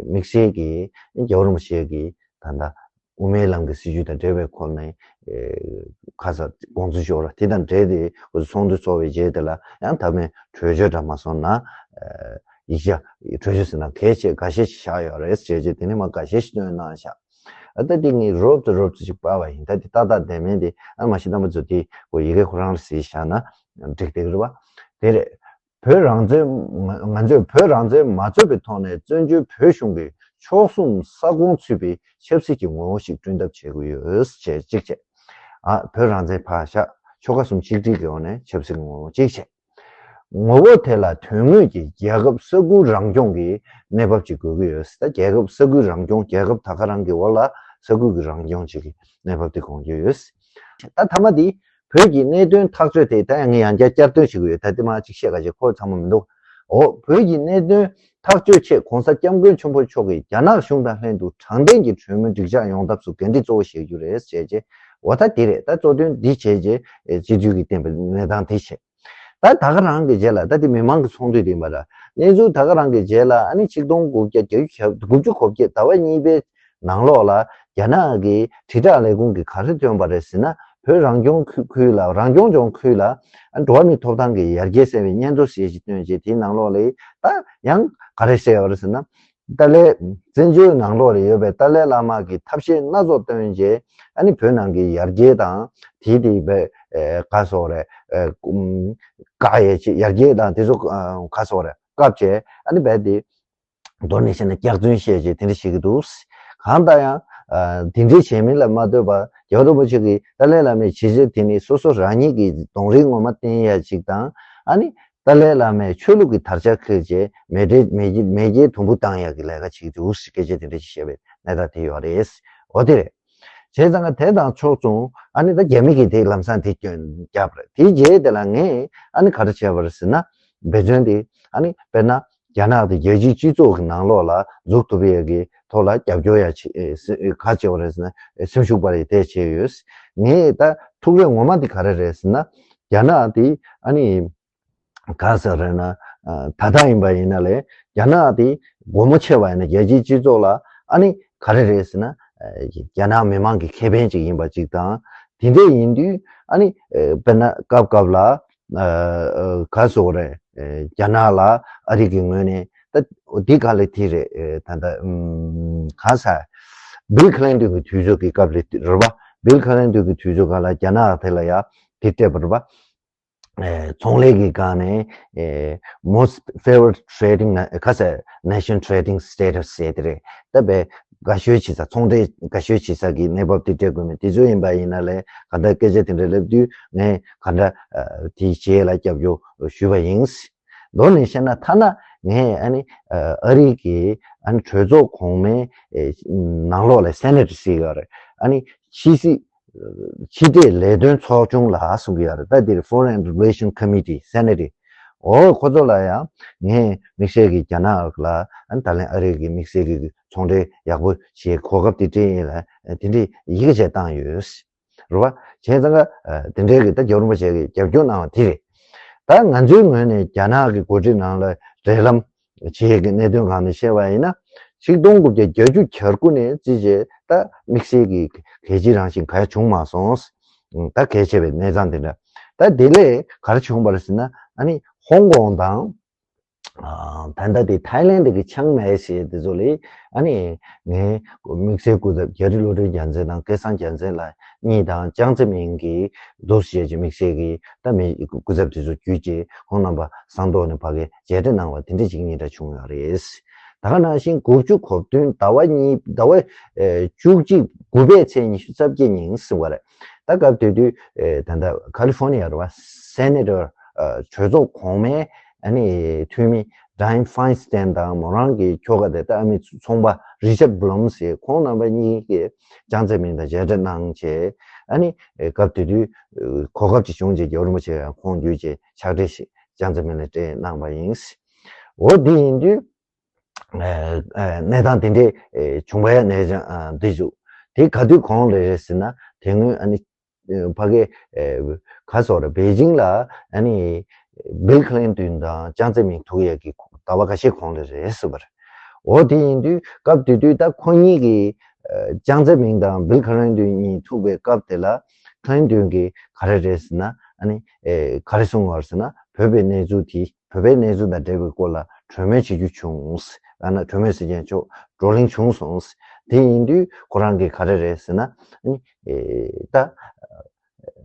དམིགས་བསལ་གྱི་རྒྱལ་བ་རིན་པོ་ཆེ་གི་ད་ལྟ་དབུ་མའི་ལམ་གྱི་སྲིད་བྱུས་དང་འབྲེལ་བའི་སྐོར་ནས་ཁ་ས་དགོངས་ཚུལ་ཤོར་བ་དེ་དང་འབྲེལ་ཏེ་ཁོ་ཚོ་ཚོགས་འདུ་ཚོགས་པའི་རྗེས་དེ་ལ་ཡང་མཐའ་མའི་གྲོས་ཆོད་འདྲ་མ་སོང་ན་ཡིག་ཆ་གྲོས་ཆོད་ཟེར་ན་གལ་ཆེ་འགའ་ཤས་ཤིག་བཞག་ཡོད་རེད་ཟེར་བྱས། དེ་ནས་མ་འགའ་ཤས་ཤིག་བཏོན་གནང་བཞག་ཨ་ད་དེ་ངས་རོབ་ཙམ་རོབ་ཙམ་ཅིག་པར་བ་ཡིན། ད་དེ་ཏག་ཏག་བསྡད་མིན་དེ་ཨ་མ་གཞི་རྣམ་པ་ཚོ་དེ་ཁོ་ཡི་གེ་ཁོ་རང་ལ་གཟིགས་བཞག་ན་འགྲིག་བསྡད་ཀྱི་རེད་བ། དེ་རེད། བོད་རང་བཙན། ང་ང་ཚོས་བོད་རང་བཙན་མ་རྩོད་པའི་ཐོག་ནས་བཙན་བྱོལ་བོད་གཞུང་གི་ཕྱོགས་གསུམ་ས་ཁོངས་ཚུད་པའི་ཆབ་སྲིད་ཀྱི་ངོ་བོ་ཞིག་བསྐྲུན་ཐབས་བྱེད་དགོས་ཡོད་ཅེས་གཅིག་བྱས། ཨ་བོད་རང་བཙན་ཕར་བཞག་ཆོལ་ཁ་གསུམ་ཆིག་སྒྲིལ་གྱི་འོག་ནས་ཆབ་སྲིད་ཀྱི་ངོ་བོ་གཅིག་བྱས། ངོ་བོ་དེ་ལ་དོན་དངོས་ཀྱི་རྒྱལ་ཁབ་ས་ཁུལ་རང་སྐྱོང་གི་གནས་བབ་ཅིག་དགོས་ཀྱི་ཡོད། ད་རྒྱལ་ཁབ་ས་ཁུལ་རང་སྐྱོང་། རྒྱལ་ཁབ་ད་ག་རང་གི་འོག་ལ་ས་ཁུལ་གྱི་རང་སྐྱོང་ཅིག་གི་གནས་བབ་དེ་དགོངས་ཀྱི་ཡོད། ད་མཐའ་མ་དེ་བོད་ཀྱི་གནད་དོན་ཐག་གཅོད་དེ། ད་ཡང་ངས་ཡང་བསྐྱར་བསྐྱར་ཟློས་བྱེད་ཀྱི་ཡོད། ད་དེ་མ་གཅིག་བཤད་ག་བྱེད་ཁོ་ཚང་མ་མི་འདུག་འོ། བོད་ཀྱི་གནད་དོན་ཐག་གཅོད་ཆེད་༸གོང་ས་༸སྐྱབས་མགོན་ཆེན་པོ་མཆོག་གིས་རྒྱ་ནག་གཞུང་དང་ལྷན་དུ་དྲང་བདེན་གྱི་གྲོས་མོལ་འགྲིག་འཇགས་ཡོང་ཐབས་སུ་འགན་འཁྲི་གཙོ་བོ་བཞེས་རྒྱུ་རེད་ཅེས་བྱས། འོ་ད་དེ་རེད། ད་གཙོ་དོན་འདི་བྱས་རྗེས་སྤྱི་འཐུས་ཀྱིས་བསྟན་པའི་གནས་སྟངས་དེ་བྱས། ད་ད་ག་རང་གི་རྗེས་ལ། ད་དེ་མི་མང་གི་ཚོགས་འདུ་དེ་ཡིན་པ་ར། གནས་ཚུལ་ད་ག་རང་གི་རྗེས་ལ། ཨ་ནི་ཆིག་སྟོང་དགུ་བརྒྱ་དགུ་བཅུ་གོ་བརྒྱད་ཟླ་བ་གཉིས་པའི་ནང་ལོགས་ལ་རྒྱ་ནག་གི་དྲིལ་བསྒྲགས་ལས་ཁུངས་ཀྱིས་ག་རེ་བཏོན་པ་རེད་ཟེར་ན། བོད་རང་སྐྱོང་ཁུལ་ཁུལ་ལ། རང་སྐྱོང་ལྗོངས་ཁུལ་ལ་ཨ་འགྲོ་བ་མིའི་ཐོབ་ཐང་གི་ཡར་རྒྱས་ཟེར་བའི་སྙན་ཐོ་ཞེས་ཤིག་བཏོན་རྗེས། དེའི་ནང་ལོགས་ལ་ད་ཡང་ག་རེ་བཤད་ཡོད་རེད་ཟེར་ན། ཏཱ་ལའི། བཙན་བྱོལ་ནང་ལོགས་ལ་ཡོད་པའི་ཏཱ་ལའི་བླ་མ་གིས་ཐབས་ཤེས་སྣ་ཚོགས་བཏོན་རྗེས། ཨ་ནི་བོད་ནང་གི་ཡར་རྒྱས་དང་། དེའི་དེ་བས་ཨེ་ག་སོགས་རེད། ཨེ་ཀུམ་བཀག་ཡས་ཆེད། ཡར་རྒྱས་དང་དེ་ཚོ་ཨ་ག་སོགས་རེད། བཀག་བྱས། ཨ་ནི་བས་དེ་མདོར་ན་བཤད་ན་སྐྱག་རྫུན་བཤད་བྱས་དེ་འདྲ་བྱེད་ཀྱི་འདུག་གང་ལྟར་ཡང་ཨ་དེ་འདྲའི་བྱས་མིན་ལ་མ་ལྟོས་པར་རྒྱལ་བ་རིན་པོ་ཆེ་གིས་ཏཱ་ལའི་བླ་མའི་བྱས་རྗེས་དེ་ནི་སོ་སོ་རང་ཉིད་ཀྱི་གདོང་རིས་ངོ་མ་བསྟན་ཡ་ཅིག་དང་། ཨ་ནི་ཏཱ་ལའི་བླ་མའི་ཆོས་ལུགས་ཀྱི་དར་ཆ་འཁྱེར་བྱས་མེ་སྐྱེས་མེ་སྐྱེས་མེ་སྐྱེས་དུམ་བུ་བཏང་ཡག་གི་ལས་ཀ་བྱེད་ཀྱི་འདུག་སྐད་ཆ་དེ་འདྲ་ཞིག་བཤད་པའི་གནས་སྟངས་དེ་ཡོད་རེད། འོ་དེ་རེད། བྱས་ཙང་དེ་དང་ཕྱོགས་མཚུངས། ཨ་ནི་ད་རྒྱ་མི་གིས་དེ་ལམ་སང་དེ་སྐྱོན་བརྒྱབ་རེད། དེའི་རྗེས་དེ་ལ་ངས་ཨ་ནི་ག་རེ་བྱས་པ་རེད་ཟེར་ན། འབད་བརྩོན་དེ། ཨ་ནི་དཔེར་ན་རྒྱ་ནག་དེ་རྒྱལ་སྤྱིའི་སྤྱི་ཚོགས་ཀྱི་ནང་ལོགས་ལ་འཛུགས་ཐུབ་ཡས་ཀྱི་ཐོག་ལ་རྒྱབ་སྐྱོར་ཡ་བྱེད་ཨེ་སེ་ཨེ་ག་བྱས་པ་རེད་ཟེར་ན། ཨེ་སེམས་ཤུགས་སྤར་ཡས་དེ་བྱས་ཡོད། ངས་ད་ཐུགས་རེ་ངོ་མ་དེ་ག་རེ་རེད་ཟེར་ན། རྒྱ་ནག་དེ་ཨ་ནི་ག་ཟེར་རེད་ན། ཨ་ད་ལྟ་ཡིན་པ་ཡིན་ན་ལས། རྒྱ་ནག་དེ་སྒོ་མོ་ཕྱེ་བ་ཡིན་ན། རྒྱལ་སྤྱིའི་སྤྱི་ཚོགས་ལ་ཨ་ནི་ག་རེ་རེད་ཟེར་ན། ཨ་རྒྱ་ནག་མི་མང་གི་ཁེ་ཕན་ཅིག་ཡིན་པ་ཅིག་དང་། དེ་འདྲ་ཡིན་དུས་ཨ་ནི་ཨ་དཔེར་ན་སྐབས་སྐབས་ལ་ཨ་ཨ་ག་ཟེར་དགོས་རེད། ཨ་རྒྱ་ནག་ལ་ཨ་རི་གི་ངོས་ནས། ད་འདི་ག་ལ་དེ་རེད། ཨ་ད་ལྟ་ཨམ་ག་ཟེར། བིལ་ཁི་ལིན་ཏོན་གྱི་དུས་ཚོད་ཀྱི་སྐབས་ལ་རེད་པ། བིལ་ཁི་ལིན་ཏོན་གྱི་དུས་ཚོད་སྐབས་ལ་རྒྱ་ནག་དེ་ལ་ཡ་དེ་སྤྲད་པ་རེད་པ། ཨེ་ཚོང་ལས་ཀྱི་སྒང་ནས། ཨེ་most favored trading na- ག་ཟེར། nation trading status ཟེར་དེ་རེད། ད་བས་དགའ་ཤོས་བྱེད་ས། ཚོང་འབྲེལ་དགའ་ཤོས་བྱེད་ས་གི་གནས་བབ་དེ་སྤྲད་དགོས་མེད་དེ་ཚོ་ཡིན་པ་ཡིན་ན་ལས། ག་འདྲ་སྐད་ཆ་དེ་འདྲ་ལབ་དུས་ངས་ག་འདྲ་ཨ་དེའི་རྗེས་ལ་རྒྱབ་སྐྱོར་ཞུས་པ་ཡིན། མདོར་ན་བཤད་ན། ཐ་ན་ངས་ཨ་ནི་ཨ་ཨ་རི་གི་ཨ་ནི་གྲོས་ཚོགས་གོང་མའི་ཨེ་ནང་ལོགས་ལ་སེ་ནེ་ཊར་ཟེར་ཡོད་རེད། ཨ་ནི་ཕྱི་སྲིད་ཕྱི་འབྲེལ་ལས་དོན་ཚོགས་ཆུང་ལ་གསུང་གི་ཡོད་རེད། ད་འདིར་Foreign Relation Committee Senate། འོ་ཁོ་ཚོ་ལ་ཡང་ངས་དམིགས་བསལ་གྱི་རྒྱ་ནག་ལ། ཨ་ནི་ད་ལན་ཨ་རི་གི་དམིགས་བསལ་གྱི་ཚོང་འབྲེལ་ཡག་པོ་བྱེད་གོ་སྐབས་དེ་སྤྲད་ཡིན་ལ། དེ་འདྲའི་ཡི་གེ་བྱས་བཏང་ཡོད། རེད་པ། བྱས་ཙང་ཀ་ཨ་དེ་འདྲའི་གི་ད་རྒྱལ་བ་རིན་པོ་ཆེ་གི་རྒྱབ་སྐྱོར་གནང་བ་དེ་རེད། ད་ང་ཚོའི་ངོས་ནས་རྒྱ་ནག་གི་འགོ་ཁྲིད་ནང་ལ་འབྲེལ་ལམ་བྱེད་ཀྱི་གནད་དོན་སྒང་ནས་བཤད་པ་ཡིན་ན། ཆིག་སྟོང་དགུ་བརྒྱ་བརྒྱད་ཅུ་གྱ་དགུ་ནས་བརྩིས་བྱས་ད་དམིགས་བསལ་གྱི་གལ་ཆེའི་རང་བཞིན་ག་ཡང་བྱུང་མ་སོང་། ད་གལ་ཆེ་བའི་གནས་སྟངས་དེ་འདྲ། ད་དེ་ལས་ག་རེ་བྱུང་བ་རེད་ཟེར་ན། ཨ་ནི་ཧོང་ཀོང་དང་། ཨ་ད་ལྟ་དེ་ཐའི་ལེན་ཌི་གི་ཆིང་མའེ་ཞེས་དེ་ཚོ་ལ། ཨ་ནི་ངའི་དམིགས་བསལ་སྐུ་ཚབ་རྒྱ་རི་བློ་གྲོས་རྒྱལ་མཚན་དང་སྐལ་བཟང་རྒྱལ་མཚན་ལགས་གཉིས་དང་། ཅང་ཙེ་མིང་གི་འདུག་ཞེས་ཀྱི་དམིགས་བསལ་གྱི་ད་མི་སྐུ་ཚབ་དེ་ཚོ་བརྒྱུད་ཀྱིས་ཁོང་རྣམ་པ་ཟངས་མདོག་ནས་ཕ་གིར་མཇལ་འཕྲད་གནང་བ་དེ་འདྲ་ཅིག་གཉིས་ཀ་བྱུང་ཡོད་རེད། ད་ག་ནང་བཞིན་དགུ་བཅུ་གོ་བདུན་ཟླ་བ་གཉིས། ཟླ་བ་ཨེ་བཅུ་གཅིག་དགུ་པའི་ཚེས་ཉི་ཤུ་རྩ་བརྒྱད་ཉིན་ཟེར་བ་རེད། ད་སྐབས་དེ་དུས་ཨེ་ད་ལྟ་ཁ་ལི་ཧྥོ་ནི་ཡ་རེད་པ། སེ་ནེ་ཊར་ཨ་གྲོས་ཚོགས་གོང་མའི་ཨ་ནི་འཐུས་མི་ཌའེན་ཕའིན་སི་ཊེན་དང་མོ་རང་གི་ཁྱོ་ག་དེ། ད་ཨ་མའི་ཚོང་པ་རི་ཅར་བྷི་ལུམ་ཟེར། ཁོང་རྣམ་པ་གཉིས་ཀྱིས་ཅང་ཙེ་མིང་དང་མཇལ་འཕྲད་གནང་བྱས། ཨ་ནི་ཨེ་སྐབས་དེ་དུས་ཨེ་གོ་སྐབས་ཅིག་བྱུང་རྗེས་རྒྱལ་བ་རིན་པོ་ཆེ་ཡང་ཁོང་བརྒྱུད་བྱས་ཕྱག་བྲིས་ཤིག་ཅང་ཙེ་མིང་ལ་སྤྲད་གནང་བ་ཡིན། འོ་དེ་ཡིན་དུས་ཨེ་ཨེ་གནས་སྟངས་དེ་འདྲས་ཨེ་བྱུང་བ་ཡང་གནས་ཆེན་ཨ་འདི་བཞུགས། དེ་ག་དུས་གོང་ལ་རེད་ཟེར་ན། དེ་སྔོན་ཨ་ནི་ཕ་གི་ཨེ་ག་སོགས་རེད། པེ་ཅིང་ལ་ཨ་ནི་བིལ་ཁི་ལིན་ཏོན་དང་ཅང་ཙེ་མིང་ཐུག་ཡས་ཀྱི་ཟླ་བ་ཁ་ཤས་གོང་ལ་རེད་ཟེར་བ་རེད། འོ་དེ་ཡིན་དུས་སྐབས་དེ་དུས་ད་ཁོ་གཉིས་ཀྱིས་ཨེ་ཅང་ཙེ་མིང་དང་བིལ་ཁི་ལིན་ཏོན་གཉིས་ཐུག་པའི་སྐབས་དེ་ལ། ཁི་ལིན་ཏོན་གྱིས་ག་རེ་རེད་ཟེར་ན། ཨ་ནི་ཨེ་ག་རེ་གསུངས་པ་རེད་ཟེར་ན། བོད་པའི་གནས་ཚུལ་དེ། བོད་པའི་གནས་ཚུལ་དང་འབྲེལ་བའི་སྐོར་ལ་གྲོས་མོལ་བྱེད་རྒྱུ་བྱུང་། ཨ་ན་གྲོས་མོལ་ཟེར་མཁན་ཆོག་བགྲོ་གླེང་བྱུང་སོང་། དེ་ཡིན་དུས་ཁོ་རང་གིས་ག་རེ་རེད་ཟེར་ན། ཨ་ནི་ཨེ་ད་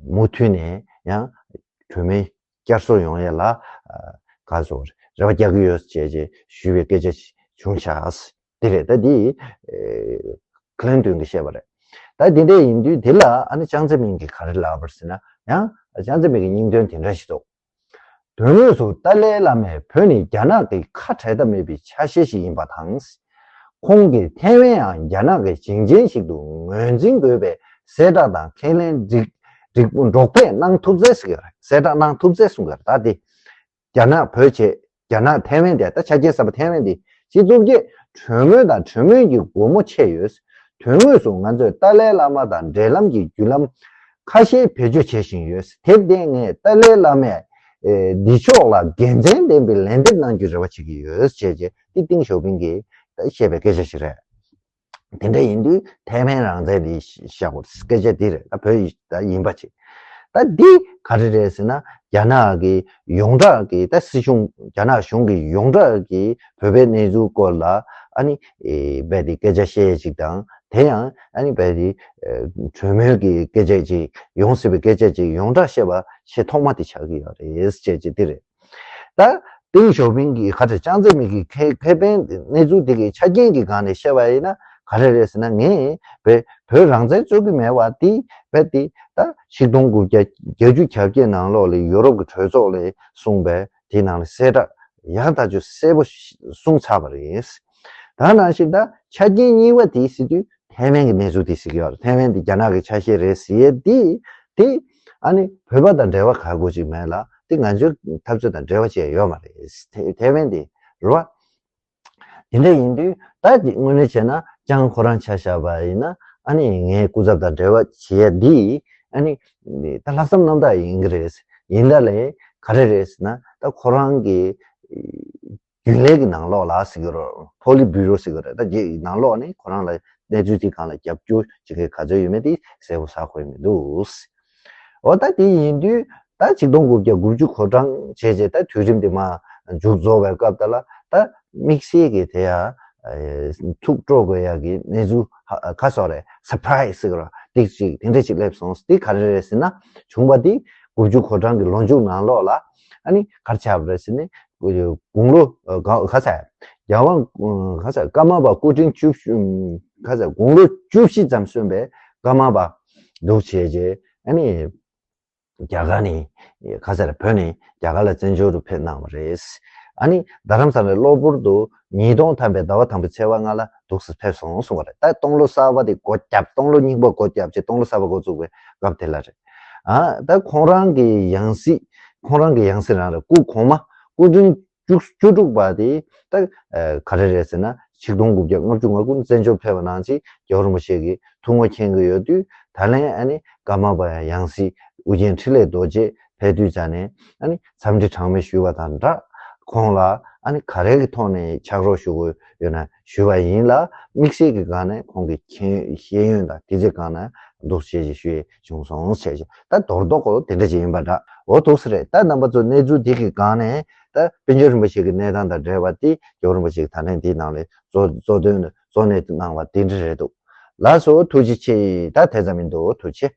མུ་མཐུད་ནས་ཡང་གྲོས་མོལ་བསྐྱར་གསོ་ཡོང་ཡ་ལ་ཨ་ག་ཚོད་རེ་བ་རྒྱག་གི་ཡོད་ཅེས་ཅེས་ཞུས་པའི་སྐད་ཆ་བྱུང་ཤག་དེ་རེད། ད་འདི་ཨེ་ཁི་ལིན་ཏོན་གྱིས་བཤད་པ་རེད། ད་འདི་འདྲ་ཡིན་དུས་དེ་ལ་ཨ་ནི་ཅང་ཙེ་མིང་གིས་ག་རེ་ལབ་པ་རེད་ཟེར་ན། ཡང་ཅང་ཙེ་མིང་གི་སྙིང་དོན་དེ་འདྲ་ཞིག་འདུག་དོན་དངོས་སུ་ཏཱ་ལའི་བླ་མས་བོད་ནི་རྒྱ་ནག་གི་ཁ་བྲལ་ཐབས་མེད་པའི་ཆ་ཤས་ཤིག་ཡིན་པ་དང་། ཁོང་གིས་ཐའེ་ཝན་ཡང་རྒྱ་ནག་གི་ཞིང་ཆེན་ཞིག་ཏུ་ངོས་འཛིན་དགོས་པའི་གསལ་བསྒྲགས་དང་ཁས་ལེན་སྒྲིག་སྒྲིག་སྒྲོག་སྤེལ་གནང་ཐུབ་ཚེ་ཟེར་གྱི་རེད། གསལ་བསྒྲགས་གནང་ཐུབ་ཚེ་གསུང་གི་རེད། ད་དེ་རྒྱ་ནག་བོད་བྱས། རྒྱ་ནག་ཐའེ་ཝན་དེ། ད་ཆ་རྐྱེན་གསར་པ་ཐའེ་ཝན་དེ་སྤྱི་ཚོགས་ཀྱི་གྲོས་མོལ་དང་གྲོས་མོལ་གྱི་སྒོ་མོ་ཕྱེ་ཡོད། དོན་དངོས་སུ་ང་ཚོས་ཏཱ་ལའི་བླ་མ་དང་འབྲེལ་ལམ་གྱི་བརྒྱུད་ལམ་ཁ་ཤས་བེད་སྤྱོད་བྱེད་བཞིན་ཡོད། དེར་བརྟེན་ངས་ཏཱ་ལའི་བླ་མས་འདི་ཕྱོགས་ལ་དགེ་མཚན་ལྡན་པའི་ལན་འདེབས་གནང་རྒྱུའི་རེ་བ་བྱེད་ཀྱི་ཡོད་ཅེས་བྱས་ཏེ་ཏིང་ཞའོ་ཕིང་གིས་བཤད་པའི་སྐད་ཆ་ཞིག་རེད། དེ་འདྲ་ཡིན་དུས་ཐའེ་ཝན་རང་བཙན་འདི་བཞག་དགོས། སྐད་ཆ་འདི་རེད། ད་བོད་ཡིག་ད་ཡིན་པ་བྱེད། ད་འདི་ག་རེ་རེད་ཟེར་ན། རྒྱ་ནག་གི་ཡོངས་གྲགས་ཀྱི་ད་སྲིད་གཞུང་། རྒྱ་ནག་གཞུང་གི་ཡོངས་གྲགས་ཀྱི་བོད་པའི་གནས་ཚུལ་སྐོར་ལ་ཨ་ནི་རྦད་དེ་སྐད་ཆ་བཤད་ཅིག་དང་། དེ་ཡང་ཨ་ནི་རྦད་དེ་གྲོས་མོལ་གྱི་སྐད་ཆ་ཅིག་ཡོང་སྲིད་པའི་སྐད་ཆ་ཅིག་ཡོངས་གྲགས་བཤད་པ་ཆེས་ཐོག་མ་དེ་ཆགས་ཀྱི་ཡོད་རེད་ཅེས་ཅིག་འདི་རེད། ད་ཏིང་ཞའོ་ཕིང་གིས་ག་རེ། ཅང་ཙེ་མིན་གྱི་ཁེ་ཁེ་ཕན་གནས་ཚུལ་དེ་གི་ཆ་རྐྱེན་གྱི་སྒང་ནས་བཤད་པ་ཡིན་ན་ག་རེ་རེད་ཟེར་ན། ངས་བོད་བོད་རང་བཙན་རྩོད་ཀྱི་མེད་པ་དེ་རྦད་དེ་ད་ཆིག་སྟོང་དགུ་བརྒྱ་བརྒྱད་ཅུ་གྱ་བརྒྱད་ནང་ལོགས་ལ་ཡུ་རོབ་ཀྱི་གྲོས་ཚོགས་ལ་གསུངས་པའི་དེའི་ནང་ལ་གསལ་བསྒྲགས་ཡག་ཐག་ཆོད་གསལ་པོ་གསུངས་ཚར་བ་རེད། ད་ནང་བཞིན་ད་ཆ་རྐྱེན་གཉིས་པ་དེ་ཟེར་དུས་ཐའེ་ཝན་གྱི་གནས་ཚུལ་དེ་ཟེར་གྱི་ཡོད་རེད། ཐའེ་ཝན་དེ་རྒྱ་ནག་གི་ཆ་ཤས་རེད་ཟེར་ཡས་དེ་དེ་ཨ་ནི་བོད་པ་དང་འབྲེལ་བ་ག་དགོས་ཅིག་མེད་ལ། དེ་ང་ཚོའི་འཐབ་རྩོད་དང་འབྲེལ་བ་བྱས་ཡོད་མ་རེད། ཐའེ་ཐའེ་ཝན་དེ་རེད་བ། དེ་འདྲ་ཡིན་དུས་ད་དེ་དངོས་གནས་བྱས་ན་ཅང་ཁོ་རང་ཆ་བཞག་པ་ཡིན་ན། ཨ་ནི་ངའི་སྐུ་ཚབ་དང་འབྲེལ་བ་བྱེད་ཡས་འདི་ཨ་ནི་ད་ལྷག་བསམ་རྣམ་དག་ཡིན་གྱི་རེད། ཡིན་ད་ལས་ག་རེ་རེད་ཟེར་ན། ད་ཁོ་རང་གི་རྒྱུན་ལས་ཀྱི་ནང་ལོགས་ལ་ཟེར་གྱི་རེད། ཕོ་ལི་བྷུ་རོ་ཟེར་གྱི་རེད། ད་རྒྱའི་ནང་ལོགས་ནས་ཁོ་རང་ལ་གནས་ཚུལ་དེ་སྒང་ལ་རྒྱབ་སྐྱོར་བྱེད་མཁན་ག་ཚོད་ཡོད་མེད་དེ་གསལ་པོ་གསལ་པོ་ཡོད་མི་འདུག་འོ་ད་དེ་ཡིན་དུས་ད་ཆིག་སྟོང་དགུ་བརྒྱ་དགུ་བཅུ་གོ་གྲངས་བྱས་རྗེས་ད་དུས་རིམ་དེ་མར་མཇུག་རྫོགས་པའི་སྐབས་དེ་ལ་ད་དམིགས་བསལ་གྱི་དེ་ཡ་ཐུགས་སྤྲོ་དགོས་ཡ་གི་གནས་ཚུལ་ཧ་ག་སོགས་རེད། སར་པ་རའི་སི་ཟེར་གྱི་རེད། ཏིག་ཅིག་དེ་འདྲ་ཅིག་སླེབས་སོང་། དེ་ག་རེ་རེད་ཟེར་ན། བྱུང་བ་དེ་དགུ་བཅུ་གོ་གྲངས་ཀྱི་ལོ་མཇུག་ནང་ལོགས་ལ་ཨ་ནི་ག་རེ་ཆགས་པ་རེད་ཟེར་ན། དགུང་ལོ་ག་ག་ཚད་རྒྱལ་དབང་ག་ཚད་ཀརྨ་པ་སྐུ་ཕྲེང་བཅུ་བཞི་ག་ཚད་དགུང་ལོ་བཅུ་བཞི་ཙམ་སོན་པའི་ཀརྨ་པ་འདུག་བྱས་རྗེས་ཨ་ནི་རྒྱ་གར་ནས་ག་ཚད་བོད་ནས་རྒྱ་གར་ལ་བཙན་བྱོལ་དུ་ཕེབས་གནང་བ་རེད། ཨ་ནི་རྡ་རམ་ས་ལའི་གློ་བུར་དུ་ཉིས་སྟོང་ཐམ་པའི་ཟླ་བ་དང་པོའི་ཚེས་པ་ལྔ་ལ་འདུག་སེ་ཕེབས་སོང་གསུངས་པ་རེད། ད་སྟོང་ལོ་གསར་པ་དེ་སྒོ་བརྒྱབ། སྟོང་ལོ་རྙིང་པ་སྒོ་བརྒྱབ་བྱས་སྟོང་ལོ་གསར་པ་འགོ་བཙུགས་པའི་སྐབས་དེ་ལ་རེད། ཨ་ད་ཁོང་རང་གི་ཡང་སྲིད། ཁོང་རང་གི་ཡང་སྲིད་རང་རེད། སྐུ་གོང་མ་སྐུ་ཕྲེང་བཅུ་བཅུ་དྲུག་པ་དེ་ད་ག་རེ་རེད་ཟེར་ན། ཆིག་སྟོང་དགུ་བརྒྱ་ལྔ་བཅུ་ང་དགུ་བཙན་བྱོལ་ཕེབས་པ་ནང་བཞིན་རྒྱལ་བ་རིན་པོ་ཆེ་གི་ཐུགས་མོས་མཁྱེན་གྱི་ཡོད་དུས། ད་ལན་ཨ་ནི་ཀརྨ་པ་ཡང་སྲིད་ཨུ་རྒྱན་འཕྲིན་ལས་རྡོ་རྗེ་ཕེབས་དུས་ཙ་ནས་ཨ་ནི་འཚམས་འདྲི་གྲངས་མེད་ཞུས་པ་དང་སྦྲགས། ཁོང་ལ་ཨ་ནི་ག་རེ་གི་ཐོག་ནས་ཕྱག་རོགས་ཞུ་དགོས་ཡོད་ན་ཞུས་པ་ཡིན་ལ། དམིགས་བསལ་གྱི་སྒང་ནས་ཁོང་གི་མཁྱེན་ཤེས་ཡོན་དང་དེ་ཚོའི་སྒང་ནས་འདུག་སེ་བྱས་བྱུང་སོང་བྱས་བྱས། ད་མདོར་བསྡུས་ཀྱང་དེ་འདྲ་ཅིག་ཡིན་པ་འདྲ། འོ་འདུག་སེ་རེད། ད་རྣམ་པ་ཚོ་གནས་ཚུལ་འདི་གི་སྒང་ནས་ད་པཎ་ཆེན་རིན་པོ་ཆེ་གི་གནས་སྟངས་དང་འབྲེལ་བ་དེ་རྒྱལ་བ་རིན་པོ་ཆེ་གི་ད་ལན་འདིའི་ནང་ལ་གཙོ་གཙོ་དོན་གཙོ་གནད་དུ་གནང་བ་དེ་འདྲ་རེད་འདུག་ལགས་སོ། ཐུགས་རྗེ་ཆེ། ད་དེ་ཙམ་ཡིན་འདུག་ཐུགས་རྗེ་ཆེ།